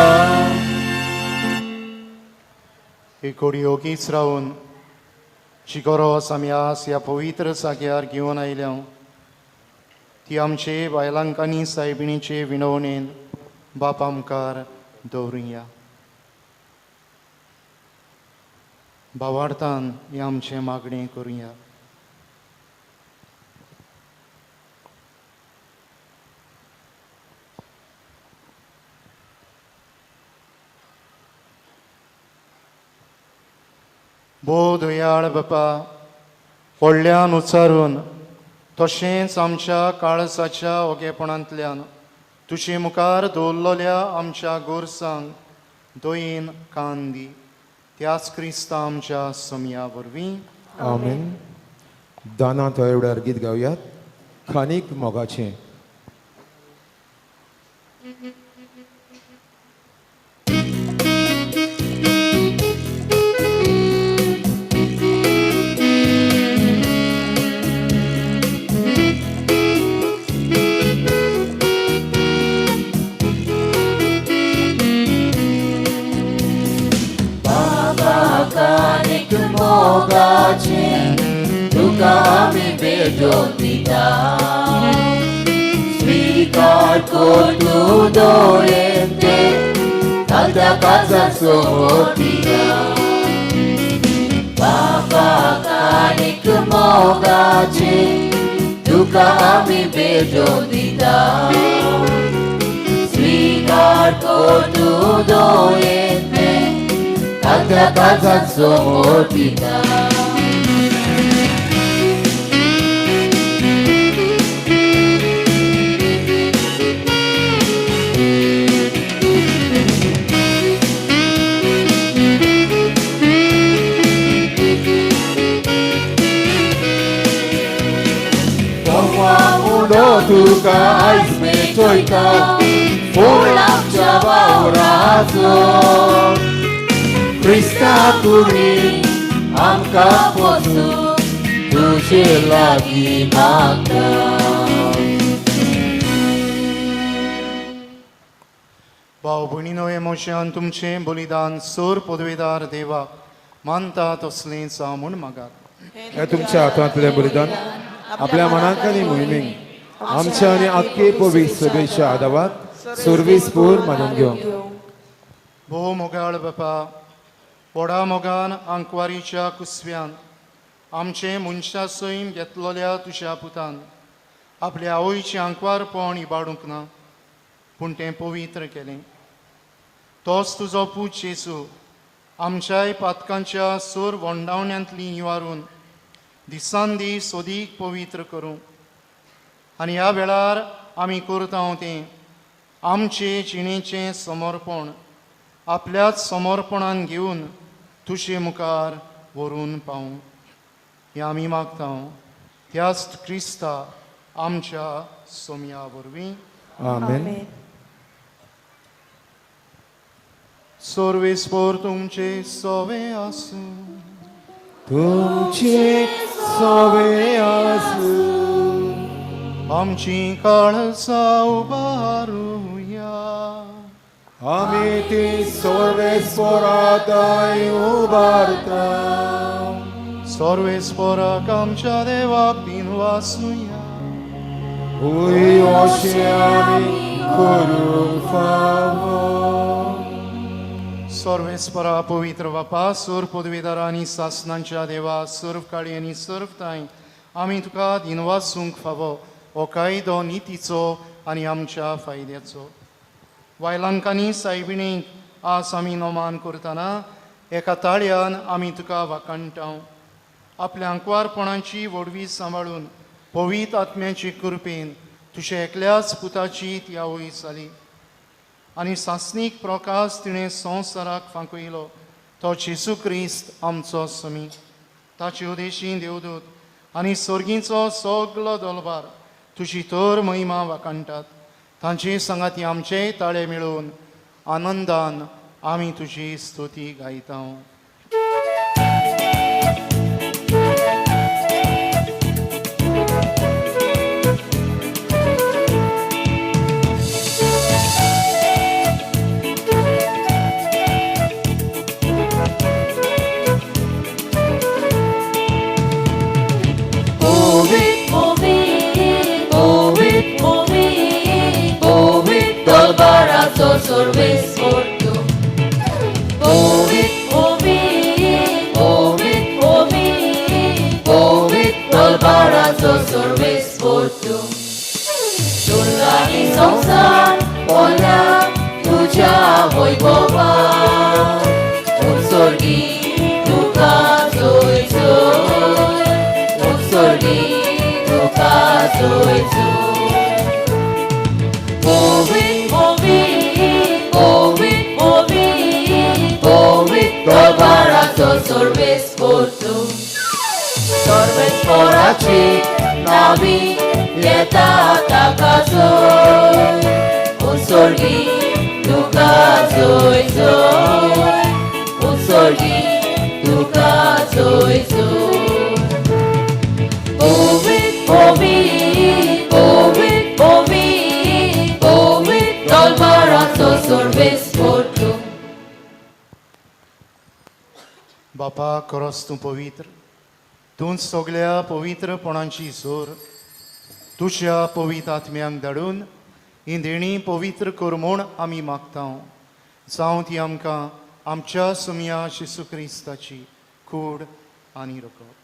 एक घडी ओगीच रावन जी गरज आमी आज ह्या पवित्र जाग्यार घेवन आयल्या ती आमचे बायलांकांनी सायबिणीचे विनवणेन बापा मुखार दवरुया. भावार्थान हें आमचें मागणें करुया. भोव दयाळ बापा व्हडल्यान उच्चारून तशेंच आमच्या काळजाच्या ओगेपणांतल्यान तुजे मुखार दवरलेल्या आमच्या गोरसांक दयेन कान दी. त्याच क्रिस्ता आमच्या सोमया वरवीं. आमेन. दाना तोय गीत गावयात खानीक मोगाचें. Kanik mogache तुका आमी भेटोवन दिता स्वीकार कर तूं दोळेन ते ताच्या काळजाक समोर दिता बाबा कानीक मोगाचे तुका आमी भेटोवन दिता स्वीकार कर तूं दोळेन ते ताच्या काळजाक समोर दिता. तुका आयज मेटयता फूल आमच्या वावराचो क्रिस्ता कुडीन आमकां पोसूं तुजे लागीं मागता. भाव भयणीनो हे मोशान तुमचें बलिदान सोर पदवेदार देवाक मानता तसलें जावं म्हूण मागात. हे तुमच्या हातांतलें बलिदान आपल्या मनाक आनी मोहिमेक आमच्या आनी आख्खे पवित्र सभेच्या आदावाक सर्वीस पूर मानून घेवं. भोव मोगाळ बापा, व्हडा मोगान आंकवारीच्या कुसव्यान आमचें मनशा सैम घेतलोल्या तुज्या पुतान आपल्या आवयचें आंकवारपण इबाडूंक ना पूण तें पवित्र केलें. तोच तुजो पूत जेजू आमच्याय पातकांच्या सूर वोंडावण्यांतली निवारून दिसान दीस अदीक पवित्र करूं आनी ह्या वेळार आमी करता तें आमचे जिणेचें समर्पण आपल्याच समर्पणान घेवन तुजे मुखार व्हरून पावूं हें आमी मागता त्याच क्रिस्ता आमच्या सोमया वरवीं. आमेन. सर्वेस्पोर तुमचे सोवे आसूं. तुमचे सोवे आसूं. आमची काळजां उबारुया. आमी ती सर्वेस्पोराताय उबारता. सर्वेस्पोराक आमच्या देवाक दिनवासुया. हय अशें आमी करूंक फावो. सर्वेस्परा पवित्र बापा, सर्व पदवीदार आनी सासनांच्या देवा, सर्व काळी आनी सर्व तांय आमी तुका दिनवासूंक फावो हो कायदो नितीचो आनी आमच्या फायद्याचो. वायलांकांनी सायबिणीक आज आमी नोमान करतना एका ताळयान आमी तुका वाखाणटा. आपल्या आंकवारपणाची व्हडवी सांबाळून पवित्र आत्म्याची कृपेन तुज्या एकल्याच पुताची ती आवय जाली आनी सासणीक प्रकाश तिणें संवसाराक फांकयलो तो जेजू क्रिस्त आमचो समी. ताचे उदेशी देवदूत आनी सर्गीचो सगलो दलबार तुजी तर महिमा वाखाणटात. तांचे सांगाती आमचेय ताळे मेळोवन आनंदान आमी तुजी स्तुती गायता. Sorves por tu. Povit, povit, povit, povit, povit, tolbarazo sorves por tu. Durgani संसार ओला तुझ्या वैभवा उत्सर्गी तुका जोय जोय उत्सर्गी तुका जोय जोय Povit, povit, povit, povit, povit, tolbarazo. सोर्वेस्पोराची नावी येता ताका जोय उत्सर्गी तुका जोय जोय उत्सर्गी तुका जोय जोय Ovid, Ovid, Ovid, Ovid, Ovid, Dolmarazo Sorvesporto. बापा खरोच तूं पवित्र, तूं सगल्या पवित्रपणाची जोर. तुज्या पवित्र आत्म्यांक धाडून ही देणी पवित्र कर म्हूण आमी मागता, जावं ती आमकां आमच्या सुमया जेजू क्रिस्ताची कूड आनी रगत.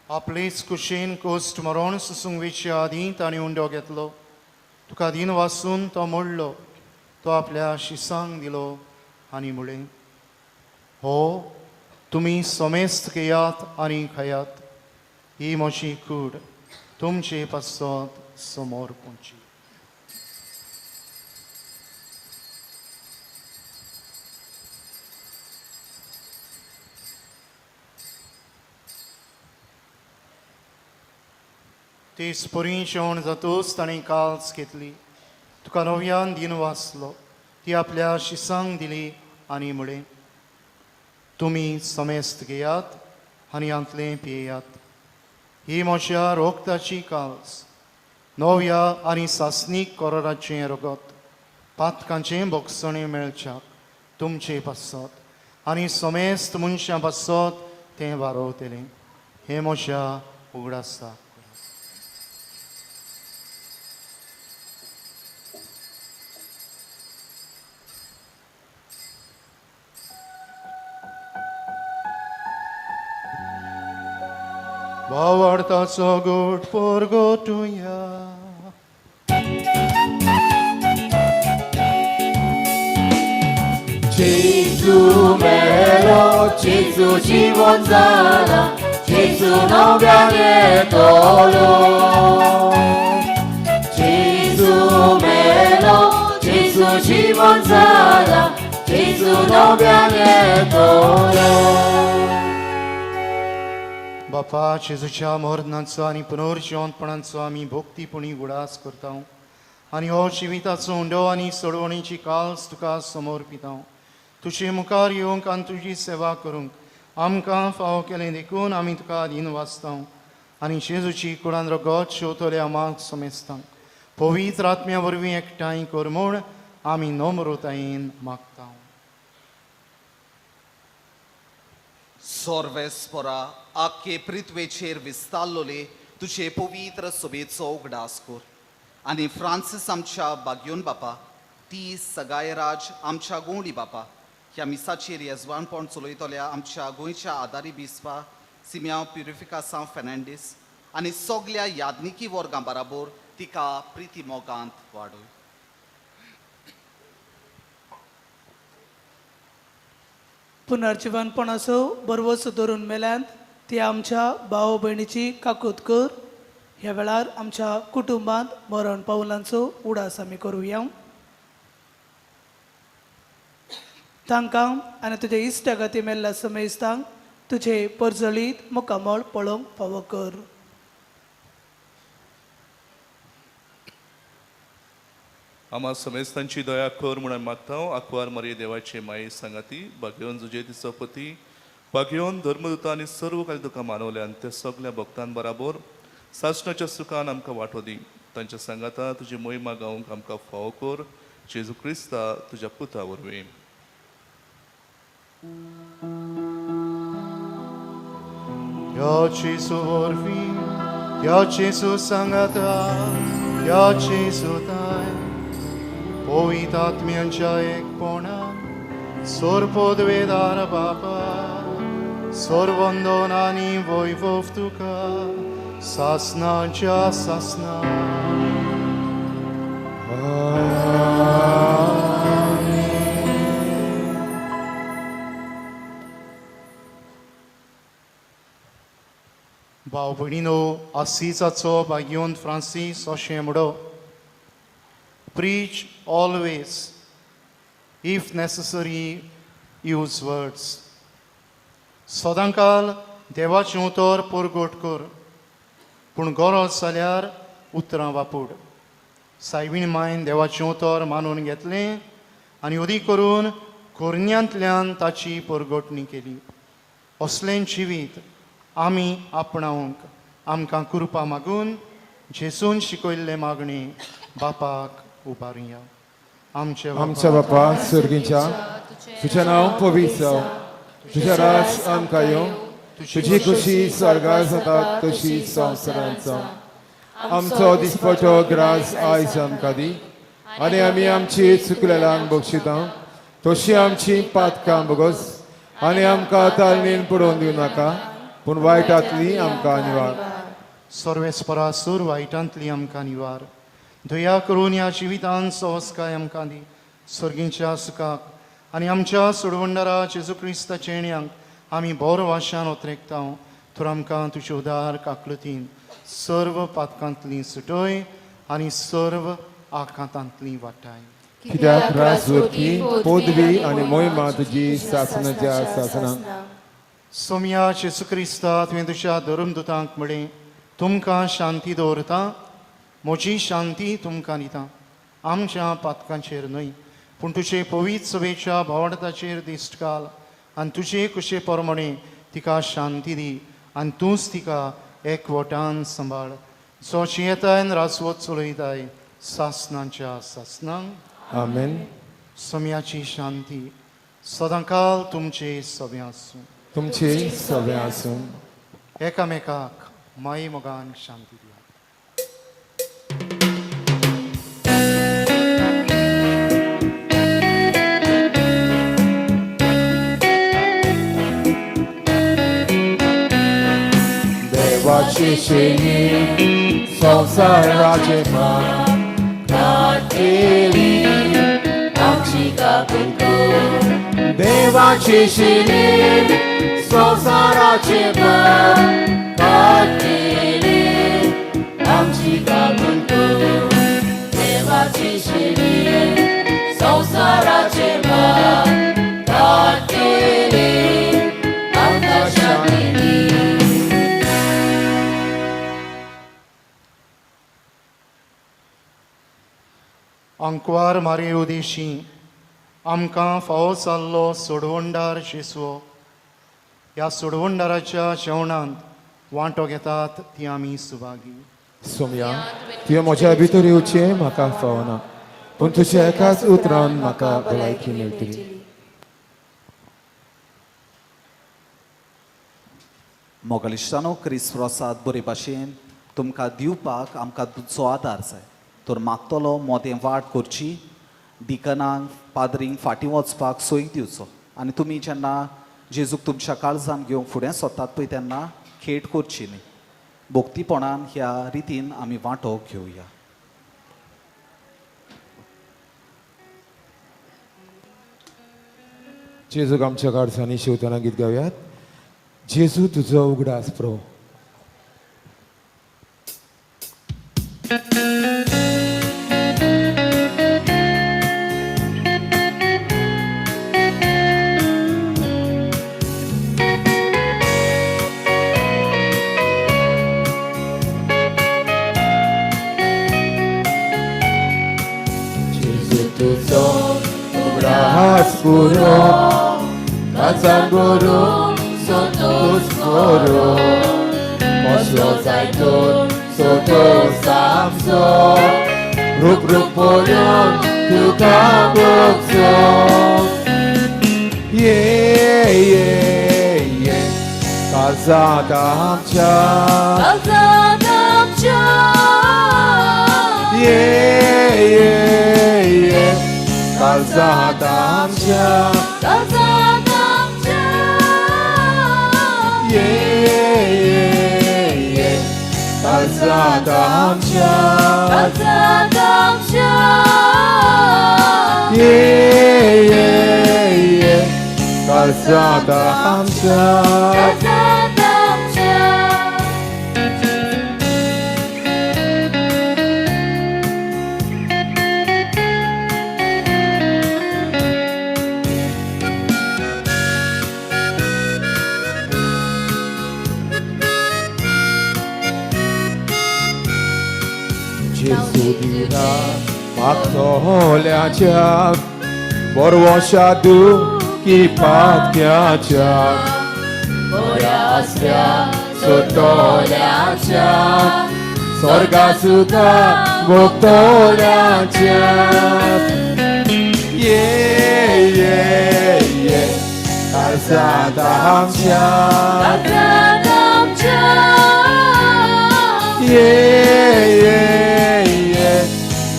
आपलेच कुशेन कोश्ट मरण सोसूंक वेचे आदीं ताणें उंडो घेतलो, तुका दीन वासून तो मोडलो, तो आपल्या शिसांक दिलो आनी म्हणलें, हो तुमी समेस्त घेयात आनी खायात, ही म्हजी कूड तुमचे पासत समोर पोंची. तेच परी जेवण जातूच ताणें काल्स घेतली, तुका नव्यान दीन वाचलो, ती आपल्या शिसांक दिली आनी म्हणलें, तुमी समेस्त घेयात आनी हांतलें पियेयात, ही म्हज्या रोगताची काल्स, नव्या आनी सासणीक कोराचें रगत, पातकांचें भोगसणें मेळच्याक तुमचे पासत आनी समेस्त मनशां पासत तें वारोवतलें. हें म्हज्या उगडासाक. भावार्थाचो गोट परगटुया. जेजू मेलो, जेजू जिवन जाला, जेजू नव्यान येतलो. जेजू मेलो, जेजू जिवन जाला, जेजू नव्यान येतलो. बापा, जेजूच्या मरणाचो आनी पुनर्जिवंतपणाचो आमी भक्तीपणी उगडास करता आनी हो जिविताचो उंडो आनी सोडवणीची काल्स तुका समर्पिता. तुजे मुखार येवंक आनी तुजी सेवा करूंक आमकां फावो केलें देखून आमी तुका दीन वाचता आनी जेजूची कुडान रगत शेवतले आमाक समेस्तांक पवित्र आत्म्या वरवीं एकठांय कर म्हूण आमी नम्रतायेन मागता. सोर्वेस्पोरा आख्खे पृथ्वेचेर विस्तारलोले तुजे पवित्र सभेचो उगडास कर आनी फ्रांसीस आमच्या बागयोन बापा, ती सगायराज आमच्या गोंवडी बापा, ह्या मिसाचेर येजवानपण चलयतल्या आमच्या गोंयच्या आदारी बिस्पा सिम्यांव प्युरिफिकासांव फेर्नांडीस आनी सगल्या यादनिकी वर्गां बराबर तिका प्रिती मोगांत वाडय. पुनर्जिवनपणाचो बरवस धरून मेल्यांत ती आमच्या भाव भयणीची काकूत कर. ह्या वेळार आमच्या कुटुंबांत मरण पावलांचो उडास आमी करुया. तांकां आनी तुज्या इश्टागती मेल्ल्या समेस्तांक तुजे परजळीत मुखामळ पळोवंक फावो कर. आम्हा समेस्तांची दया कर म्हणून मागता. आंकवार मारये देवाचे माये सांगाती भाग्यवन जुजे तिचो पती भाग्यवन धर्मदूता आनी सर्व काल तुका मानवले आनी त्या सगल्या भक्तां बराबर सासणाच्या सुखान आमकां वांटो दी. तांच्या सांगाता तुजी मोहिमा गावंक आमकां फावो कर, जेजू क्रिस्ता तुज्या पुता वरवीं. ह्या जेजू वरवीं, ह्या जेजू सांगाता, ह्या जेजू ताय पवित्र आत्म्यांच्या एकपणान सोरपोदवेदार बापा, सोरवंदन आनी वैभव तुका सासनाच्या सासना. भाव भयणीनो, आसिजाचो भाग्योन फ्रांसीस अशें म्हणो, Preach always, if necessary, use words. सदांकाल देवाचें उतर परगट कर, पूण गरज जाल्यार उतरां वापूड. सायबीण मायन देवाचें उतर मानून घेतलें आनी अदीक करून कोरण्यांतल्यान ताची परगटणी केली. असलें जिवीत आमी आपणावंक आमकां कृपा मागून जेजून शिकयल्लें मागणें बापाक उबारुया. आमच्या आमच्या बापा सर्गीच्या, तुजें नांव पवित्र जावं, तुजें राज आमकां येवं, तुजी खुशी स्वर्गार जाता तशी संवसारांत जावं. आमचो दिसपटो ग्रास आयज आमकां दी आनी आमी आमची चुकलेल्यांक बक्षिता तशी आमची पातकां बगस आनी आमकां तालमीन पडोवन दिवं नाका, पूण वायटांतली आमकां निवार. सर्वेस्परा सूर वायटांतली आमकां निवार. दया करून ह्या जिवितान सहजकाय आमकां दी. सर्गींच्या सुखाक आनी आमच्या सोडवंडारा जेजू क्रिस्ताच्या येण्याक आमी बोर वाशान ओतरेकता. तर आमकां तुजे उदार काकलतीन सर्व पातकांतली सुटय आनी सर्व आकांतांतली वाटाय. कित्याक राजवरती पदवी आनी मोहिमा तुजी सासनाच्या सासनाक. सोमया जेजू क्रिस्ता, तुवें तुज्या धर्मदुतांक म्हळें, तुमकां शांती दवरता, म्हजी शांती तुमकां दिता. आमच्या पातकांचेर न्हय, पूण तुजे पवित्र सभेच्या भावंडाचेर दिश्ट घाल आनी तुजे कुशे प्रमाणे तिका शांती दी आनी तूंच तिका एकवटान सांबाळ, जो जियेताय आनी राजवत चलयताय सासनाच्या सासनांक. आमेन. सोम्याची शांती सदांकाल तुमचे सगळें आसूं. तुमचे सगळें आसूं. एकामेकाक माई मोगान शांती दिया. देवाची शेणी संवसाराचे पाप काडटली आमची काकूत कर. देवाची शेणी संवसाराचे पाप काडटली आमची काकूत कर. देवाची शेणी संवसाराचे पाप काडटली आमकां शांती दी. आंकवार मारे उदेशी आमकां फावो जाल्लो सोडवणदार जेजू, ह्या सोडवणदाराच्या जेवणांत वांटो घेतात ती आमी सुभागी. सोमया, तुवें म्हज्या भितर येवचें म्हाका फावना, पूण तुज्या एकाच उतरान म्हाका भलायकी मेळटली. मोगलिश्टानो, क्रिस्त प्रसाद बरे भाशेन तुमकां दिवपाक आमकां तुजो आदार जाय. तर मागतलो मोदें वाट करची, डिकनांक पाद्रींक फाटीं वचपाक सोय दिवचो आनी तुमी जेन्ना जेजूक तुमच्या काळजान घेवंक फुडें सोदतात पळय तेन्ना खेट करची न्ही. भक्तीपणान ह्या रितीन आमी वांटो घेवया. जेजूक आमच्या काळजांनी शिवतना गीत गावयात. जेजू तुजो उगडास प्रो. जेजू तुजो उगडास पुरो, काळजान भरून संतोष पुरो, कसलो जाय तर संतोष आमचो, रूप रूप पळोवन तुका भोगचो. ये ये ये काळजांत आमच्या, काळजांत आमच्या, ये ये ये काळजांत आमच्या, काळजांत आमच्या, ये ये ये काळजांत आमच्या, काळजांत आमच्या, ये ये ये काळजांत आमच्या. काळजांत आमच्या. राखतोल्याच्या बरवशा दुखी पात्याच्या बऱ्या आसल्या सोतोल्याच्या स्वर्गा सुद्धा भोगतोल्याच्या. ये ये ये काळजांत आमच्या, काळजांत आमच्या, ये ये ये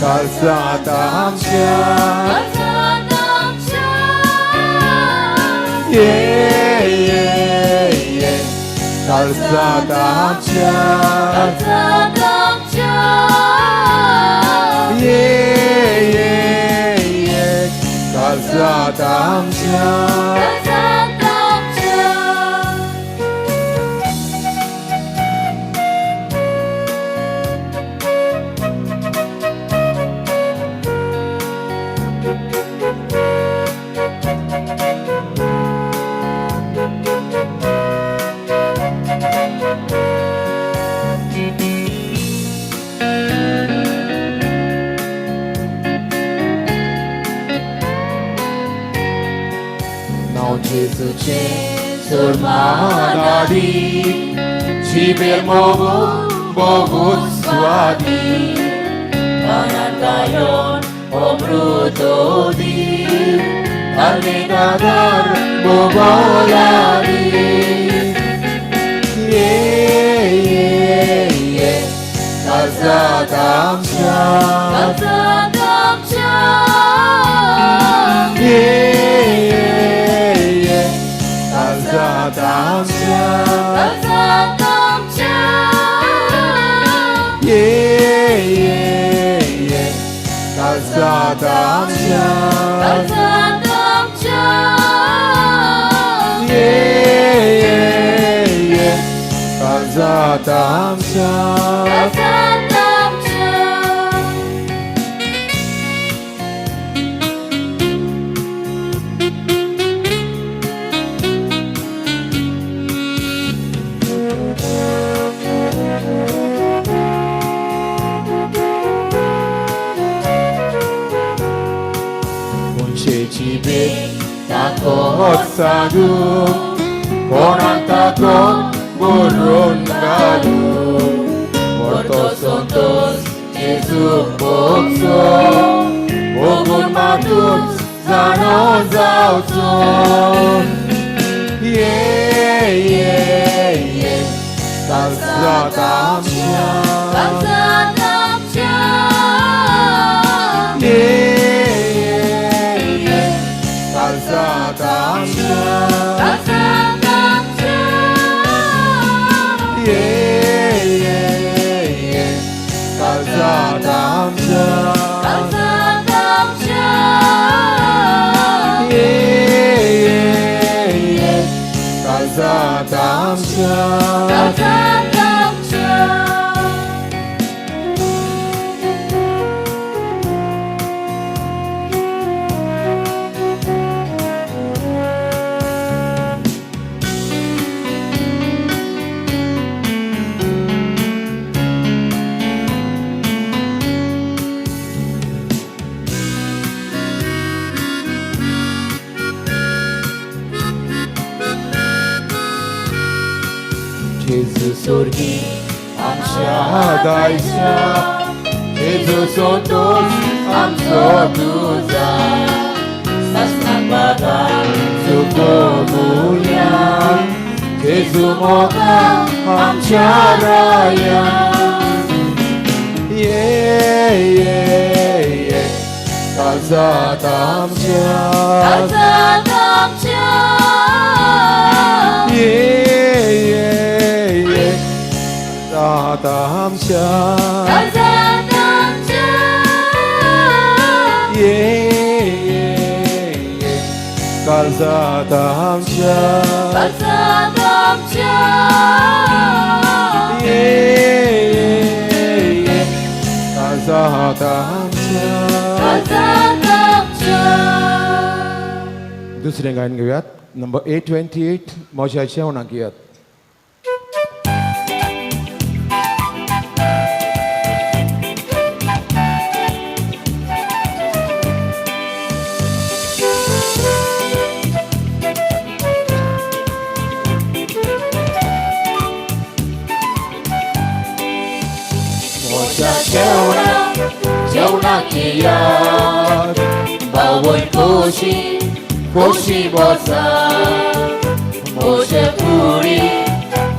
काळजांत आमच्या, काळजांत आमच्या, ये ये ये काळजांत आमच्या, काळजांत आमच्या, ये ये ये काळजांत आमच्या. काळजांत आमच्या. नांव जेजूचें सोडमानाडी जिबेर मोगू बहुत स्वादी अनंतायोन अमृतोदी आल्मेदादार बोबोलारी. ये ये ये काळजांत आमच्या, काळजांत आमच्या, ये ये ये काळजांत आमच्या, काळजांत आमच्या, ये ये ये काळजांत आमच्या, काळजांत आमच्या, ये ये ये काळजांत आमच्या. काळजांत आमच्या. मनशेची भेट ताकद सांगू कोणाक ताकद बरोवन घालू परतो संतोष जेजूक भोगचो भोगून मातूच जाणो जावचो. ये ये ये काळजांत आमच्या, काळजांत आमच्या, ये ये ये काळजांत आमच्या, काळजांत आमच्या, ये ये ये काळजांत आमच्या, काळजांत आमच्या, ये ये ये काळजांत आमच्या. काळजांत आमच्या. जेजू सोर्गी आमच्या दायच्या जेजू संतोष आमचो तुजा सासनाक बाबा सुखोमुया जेजू मोगा आमच्या राया. ये ये ये काळजांत आमच्या, काळजांत आमच्या, ये ये ये काळजांत आमच्या, काळजांत आमच्या, ये ये ये काळजांत आमच्या, काळजांत आमच्या, ये ये ये काळजांत आमच्या. काळजांत आमच्या. दुसरें गायन घेवयात नंबर 828 म्हज्या जेवणाक घेयात. जेवणाक बावय खोशी खोशी बसा मोशे कुडी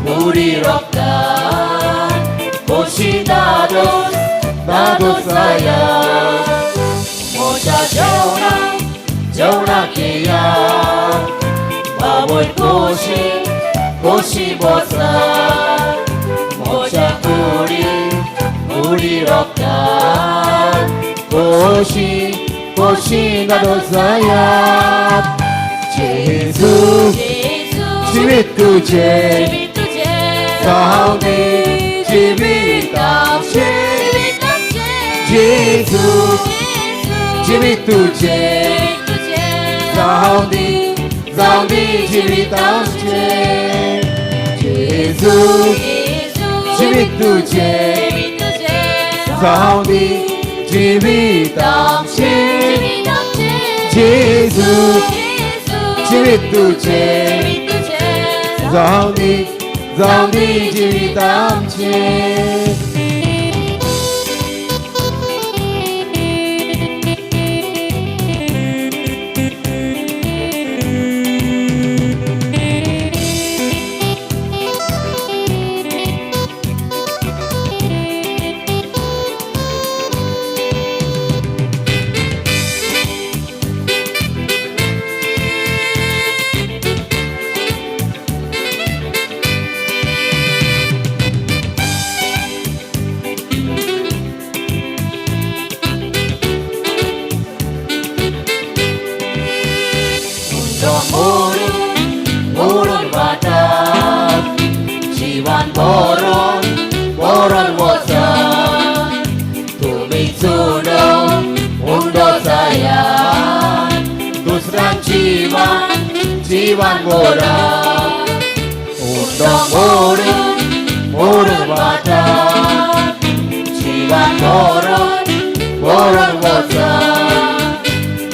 कुडी रोखता खोशी दादोस दादोस जाया मोशा जेवणा जेवणाक बावय खोशी खोशी बसा मोशा कुडी कुडी रोखता खोशी खोशी दादोस जाया जेजू जिवीत तुझे जावं दी जिवीत आमचें जेजू जिवीत तुझे जावं दी जिवीत आमचें जेजू जिवीत तुझे जावं दी जिवीत आमचें जेजू जिवीत तुझे जावं दी जिवीत आमचें. जीवन मोरा उंडो मोडून मोडून वाटा जीवन मोरून मोरून वचा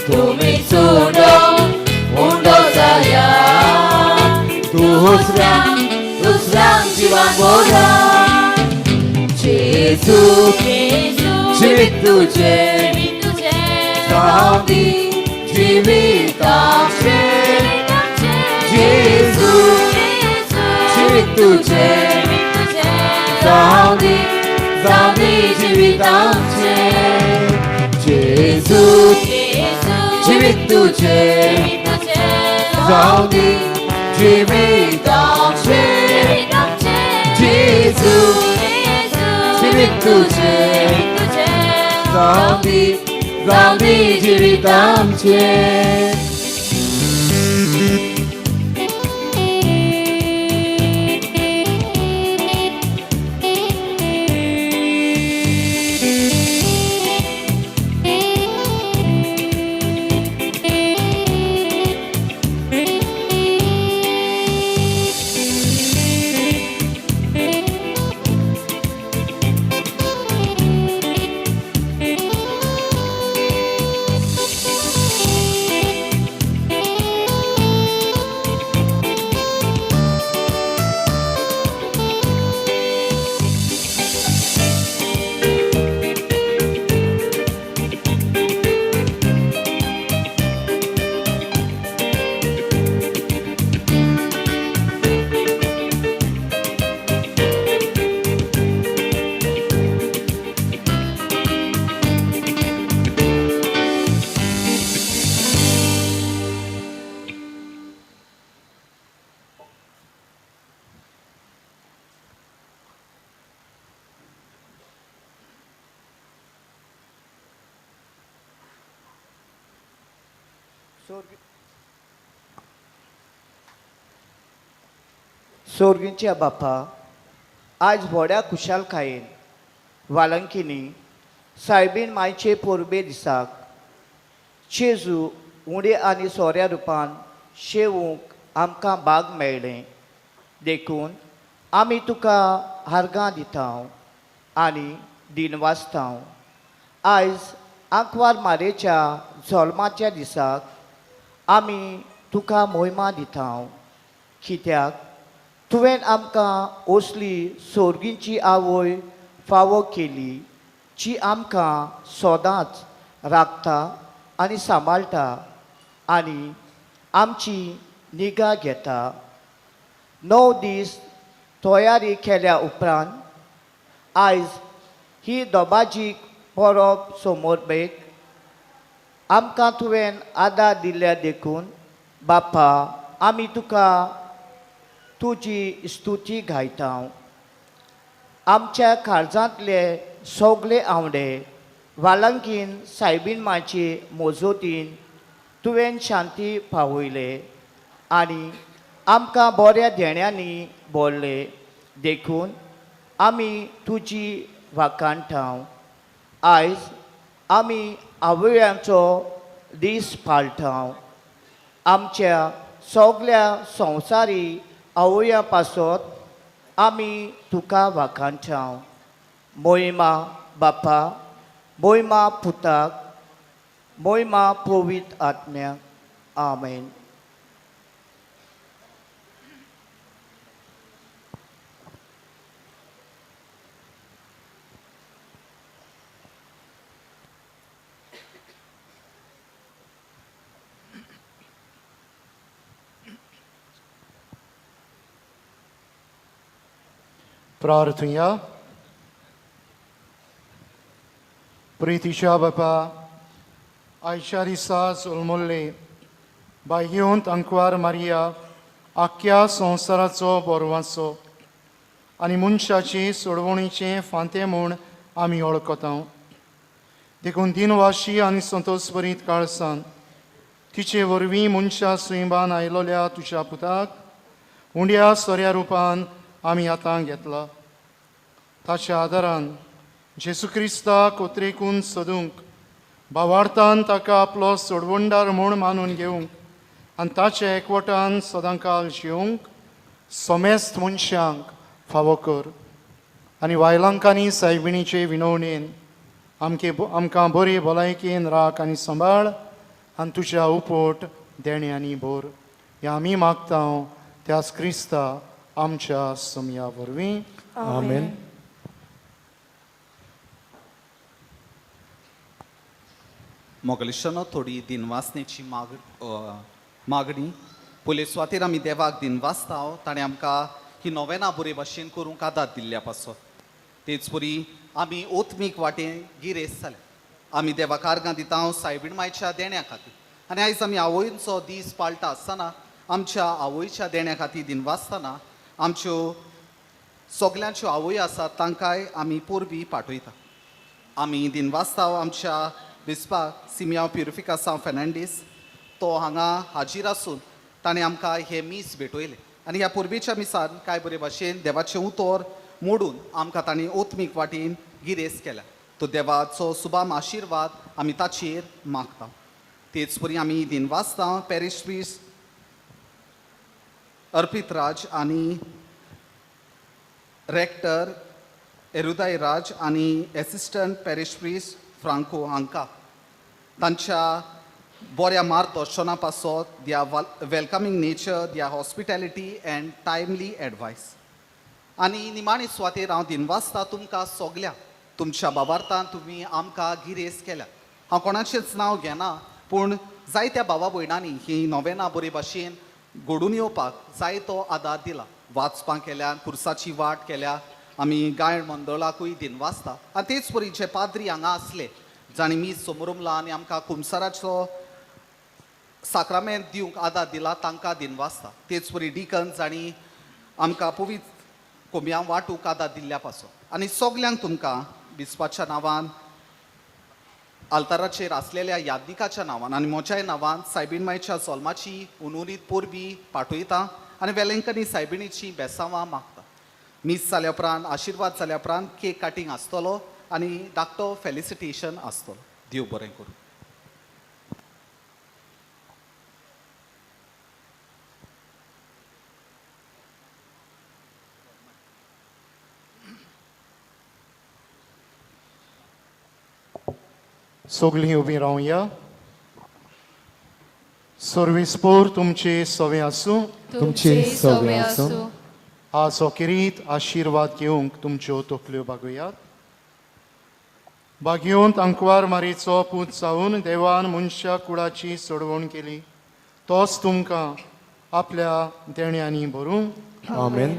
तुमी चुडो उंडो जाया दुसऱ्यांक दुसऱ्यांक जीवन मोरा जेजू जिवीत तुझें जावं दी जिवीत आमचें जेजू जिवीत तुझें जावं दी जिवीत आमचें जेजू जिवीत तुझें जावं दी जिवीत आमचें जेजू जिवीत तुझें जावं दी जिवीत आमचें. सोर्गींच्या बापा, आज व्हड्या खुशालकायेन वालंकिनी सायबीन मायचे पोरबे दिसाक जेजू उंडे आनी सोऱ्या रुपान शेवूंक आमकां बाग मेळ्ळें देखून आमी तुका हार्गां दिता आनी दिनवासता. आयज आंकवार मारेच्या जल्माच्या दिसाक आमी तुका मोहिमा दिता कित्याक तुवें आमकां असली सोर्गींची आवय फावो केली जी आमकां सदांच राखता आनी सांबाळटा आनी आमची निगा घेता. 9 दीस तयारी केल्या उपरांत आयज ही दोबाजी परब समर्पेक आमकां तुवें आदार दिल्ल्या देखून बापा आमी तुका तुजी स्तुती गायता. आमच्या काळजांतले सगळे आंवडे वालंकीन सायबीन मांचे मोजोतीन तुवें शांती पावयले आनी आमकां बऱ्या देण्यांनी बोल्ले देखून आमी तुजी वाखाणटा. आयज आमी आवयांचो दीस पाळटा. आमच्या सगल्या संवसारी आवया पासत आमी तुका वाखाणटा. मोहिमा बापा, मोहिमा पुताक, मोहिमा पवित्र आत्म्याक. आमेन. प्रार्थुया. प्रितीच्या बापा, आयच्या दिसा जल्मल्ले बाह्योंत अंकवार मारिया आख्ख्या संवसाराचो बोरवाचो आनी मनशाची सोडवणीचें फांतें म्हूण आमी वळखता. देखून दिनवाशी आनी संतोषभरीत काळसान तिचे वरवीं मनशा सुंयबान आयलोल्या तुज्या पुताक उंड्या सोऱ्या रुपान आमी आतां घेतला. ताच्या आदारान जेजू क्रिस्ताक उतरेकून सोदूंक, भावार्थान ताका आपलो सोडवणदार म्हूण मानून घेवंक आनी ताच्या एकवटान सदांकाल जिवंक समेस्त मनशांक फावो कर आनी वायलांकांनी सायबिणीचे विनवणेन आमकां बरी भलायकेन राख आनी सांबाळ आनी तुज्या उपट देण्यांनी भर. ह्या आमी मागता त्याच क्रिस्ता आमच्या समया वरवीं. आमेन. मोगलिशानो थोडी दिनवासनेची मागणी. पयले सुवातेर आमी देवाक दिनवासता ताणें आमकां ही नोवेना बरे भाशेन करूंक आदार दिल्ल्या पासत. तेच परी आमी ओत्मीक वाटेन गिरेस्त जाले. आमी देवाक आर्गां दिता सायबीण मायच्या देण्या खातीर आनी आयज आमी आवयचो दीस पाळटा आसतना आमच्या आवयच्या देण्या खातीर दिनवासतना आमच्यो सगल्यांच्यो आवय आसात तांकांय आमी परबी पाठयता. आमी दिनवासता आमच्या बिस्पाक सिमियांव प्युरिफिकासांव फेर्नांडीस तो हांगा हाजीर आसून ताणें आमकां हें मीस भेटयलें आनी ह्या परबेच्या मिसान कांय बरे भाशेन देवाचें उतर मोडून आमकां ताणें ओत्मीक वाटेन गिरेस्त केल्या. तो देवाचो सुबाम आशिर्वाद आमी ताचेर मागता. तेच परी आमी दिनवासता पॅरीश प्रिस्ट अर्पित राज आनी रेक्टर एरुदाय राज आनी एसिस्टंट पॅरीश प्रिस्ट फ्रांको हांकां तांच्या बऱ्या मार्गदर्शना पासत their welcoming nature, their hospitality and timely advice. आनी निमाणे सुवातेर हांव दिनवासता तुमकां सगल्या तुमच्या बाबार्थान तुमी आमकां गिरेस्त केल्या. हांव कोणाचेंच नांव घेना पूण जायत्या भावा भयणांनी ही नोवेना बरे भाशेन घडून येवपाक जायतो आदार दिला. वाचपां केल्या, खुर्साची वाट केल्या. आमी गायन मंडळाकूय दिनवासता. आनी तेच परी जे पाद्री हांगा आसले जांणी मीस समोरमला आनी आमकां कुमसाराचो साक्रामेंत दिवंक आदार दिला तांकां दिनवासता. तेच परी डिकन जांणी आमकां पवित्र कोंबयां वांटूंक आदार दिल्ल्या पासून. आनी सगल्यांक तुमकां बिस्पाच्या नांवान, आल्ताराचेर आसलेल्या यादनिकाच्या नांवान आनी म्हज्याय नांवान सायबीण मायच्या जल्माची उनुरीत परबी पाठयता आनी वेलेंकनी सायबिणीची बेसांवां मागता. मीस जाल्या उपरांत, आशिर्वाद जाल्या उपरांत केक कटिंग आसतलो आनी धाकटो फेलिसिटेशन आसतलो. देव बरें करूं. सगळीं उबीं रावया. सर्वीस पोर तुमचे सवे आसूं. तुमचे सवे आसूं. आज हो किरीत आशिर्वाद घेवंक तुमच्यो तकल्यो बागयात. भाग्योंत आंकवार मारीचो पूत जावन देवान मनशा कुळाची सोडवण केली, तोच तुमकां आपल्या देण्यांनी भरूं. आमेन.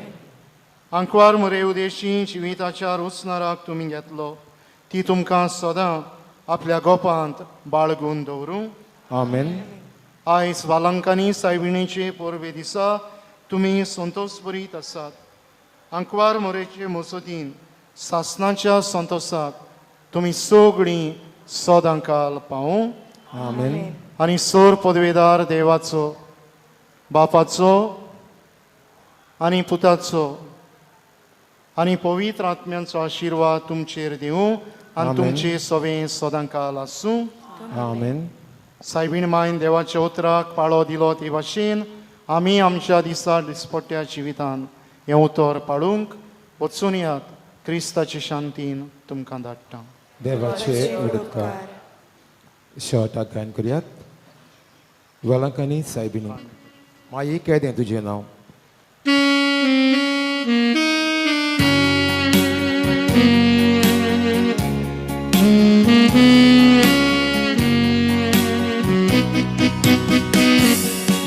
आंकवार मोरे उदेशी जिविताच्या रुचनाराक तुमी घेतलो, ती तुमकां सदां आपल्या गोपांत बाळगून दवरूं. आमेन. आयज वालंकांनी सायबिणीचे परबे दिसा तुमी संतोषभरीत आसात. आंकवार मोरेचे मसतीन सासनाच्या संतोषाक तुमी सगळीं सदांकाल पावूं. आमेन. आनी सोर पदवेदार देवाचो, बापाचो आनी पुताचो आनी पवित्र आत्म्यांचो आशिर्वाद तुमचेर दिवं आनी आमेन. तुमचे सवे सदांकाल आसूं. आमेन. सायबीण मायन देवाच्या उतराक पाळो दिलो ते भाशेन आमी आमच्या दिसा दिसपट्ट्या जिवितान हें उतर पाळूंक वचून यात. क्रिस्ताचे शांतीन तुमकां धाडटा. देवाचे उडकार. शेवटाक गायन करुयात वेलांकांनी सायबिणी. माई केदें तुजें नांव?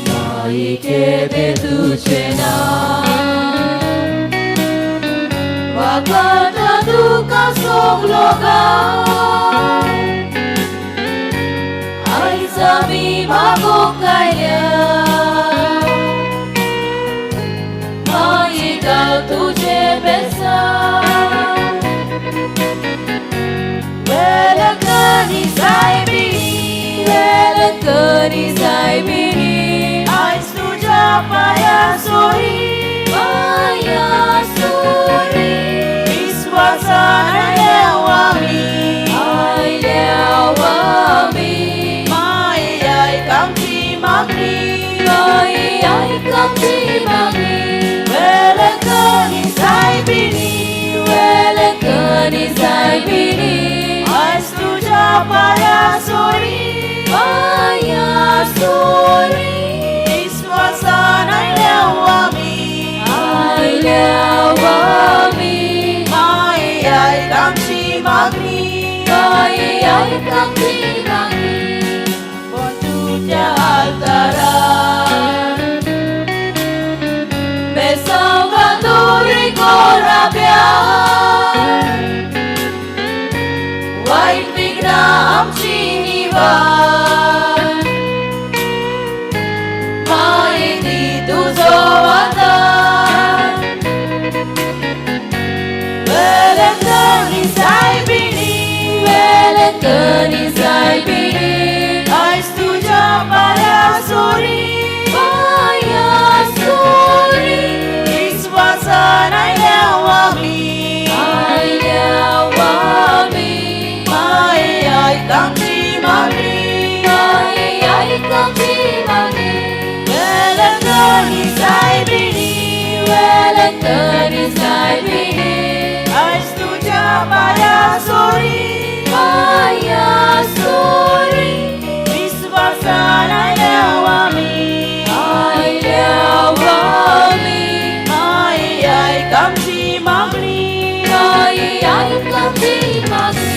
माई केदें तुजें नांव, वागाता तुका सगलो गांव. आयज आमी मागूंक आयल्या, माई गांव तुजें बेसांव. वेलंकनी सायबिणी, वेलंकनी सायबिणी, आयज तुज्या पांया सोरी, पांया सोरी, विस्वासान आयल्या आमी, आयल्या आमी. माई आयक आमची मागणी, माई आयक आमची मागणी. वेलंकनी सायबिणी, वेलंकनी सायबिणी, आयज तुज्या पांया सोरी, पांया सोरी, विस्वासान आयल्या आमी, आयल्या आमी. माई आयक आमची मागणी, माई आयक आमची मागणी. पण तुज्या आल्तारार बेसांव कांदोरी कोराब्या, वायट विघ्नां आमची निवार. माई दी तुजो आदार. वेलंकनी सायबिणी, वेलंकनी सायबिणी, आयज तुज्या पांया सोरी, पांया सोरी, विस्वासान आयल्या आमी, आयल्या आमी. माई आयक आमची मागणी, माई आयक आमची मागणी. वेलंकनी सायबिणी, वेलंकनी सायबिणी, आयज तुज्या पांया सोरी, पांया सोरी, विस्वासान आयल्या आमी, आयल्या आमी. माई आयक आमची मागणी, माई आयक आमची मागणी.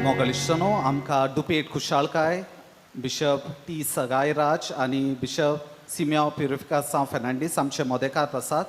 मोगलिश्टनो, आमकां दुपेट खुशालकाय बिशप टी सगायराज आनी बिशप सिमियांव प्युरिफिकासांव फेर्नांडीस आमचे मोदेकार आसात.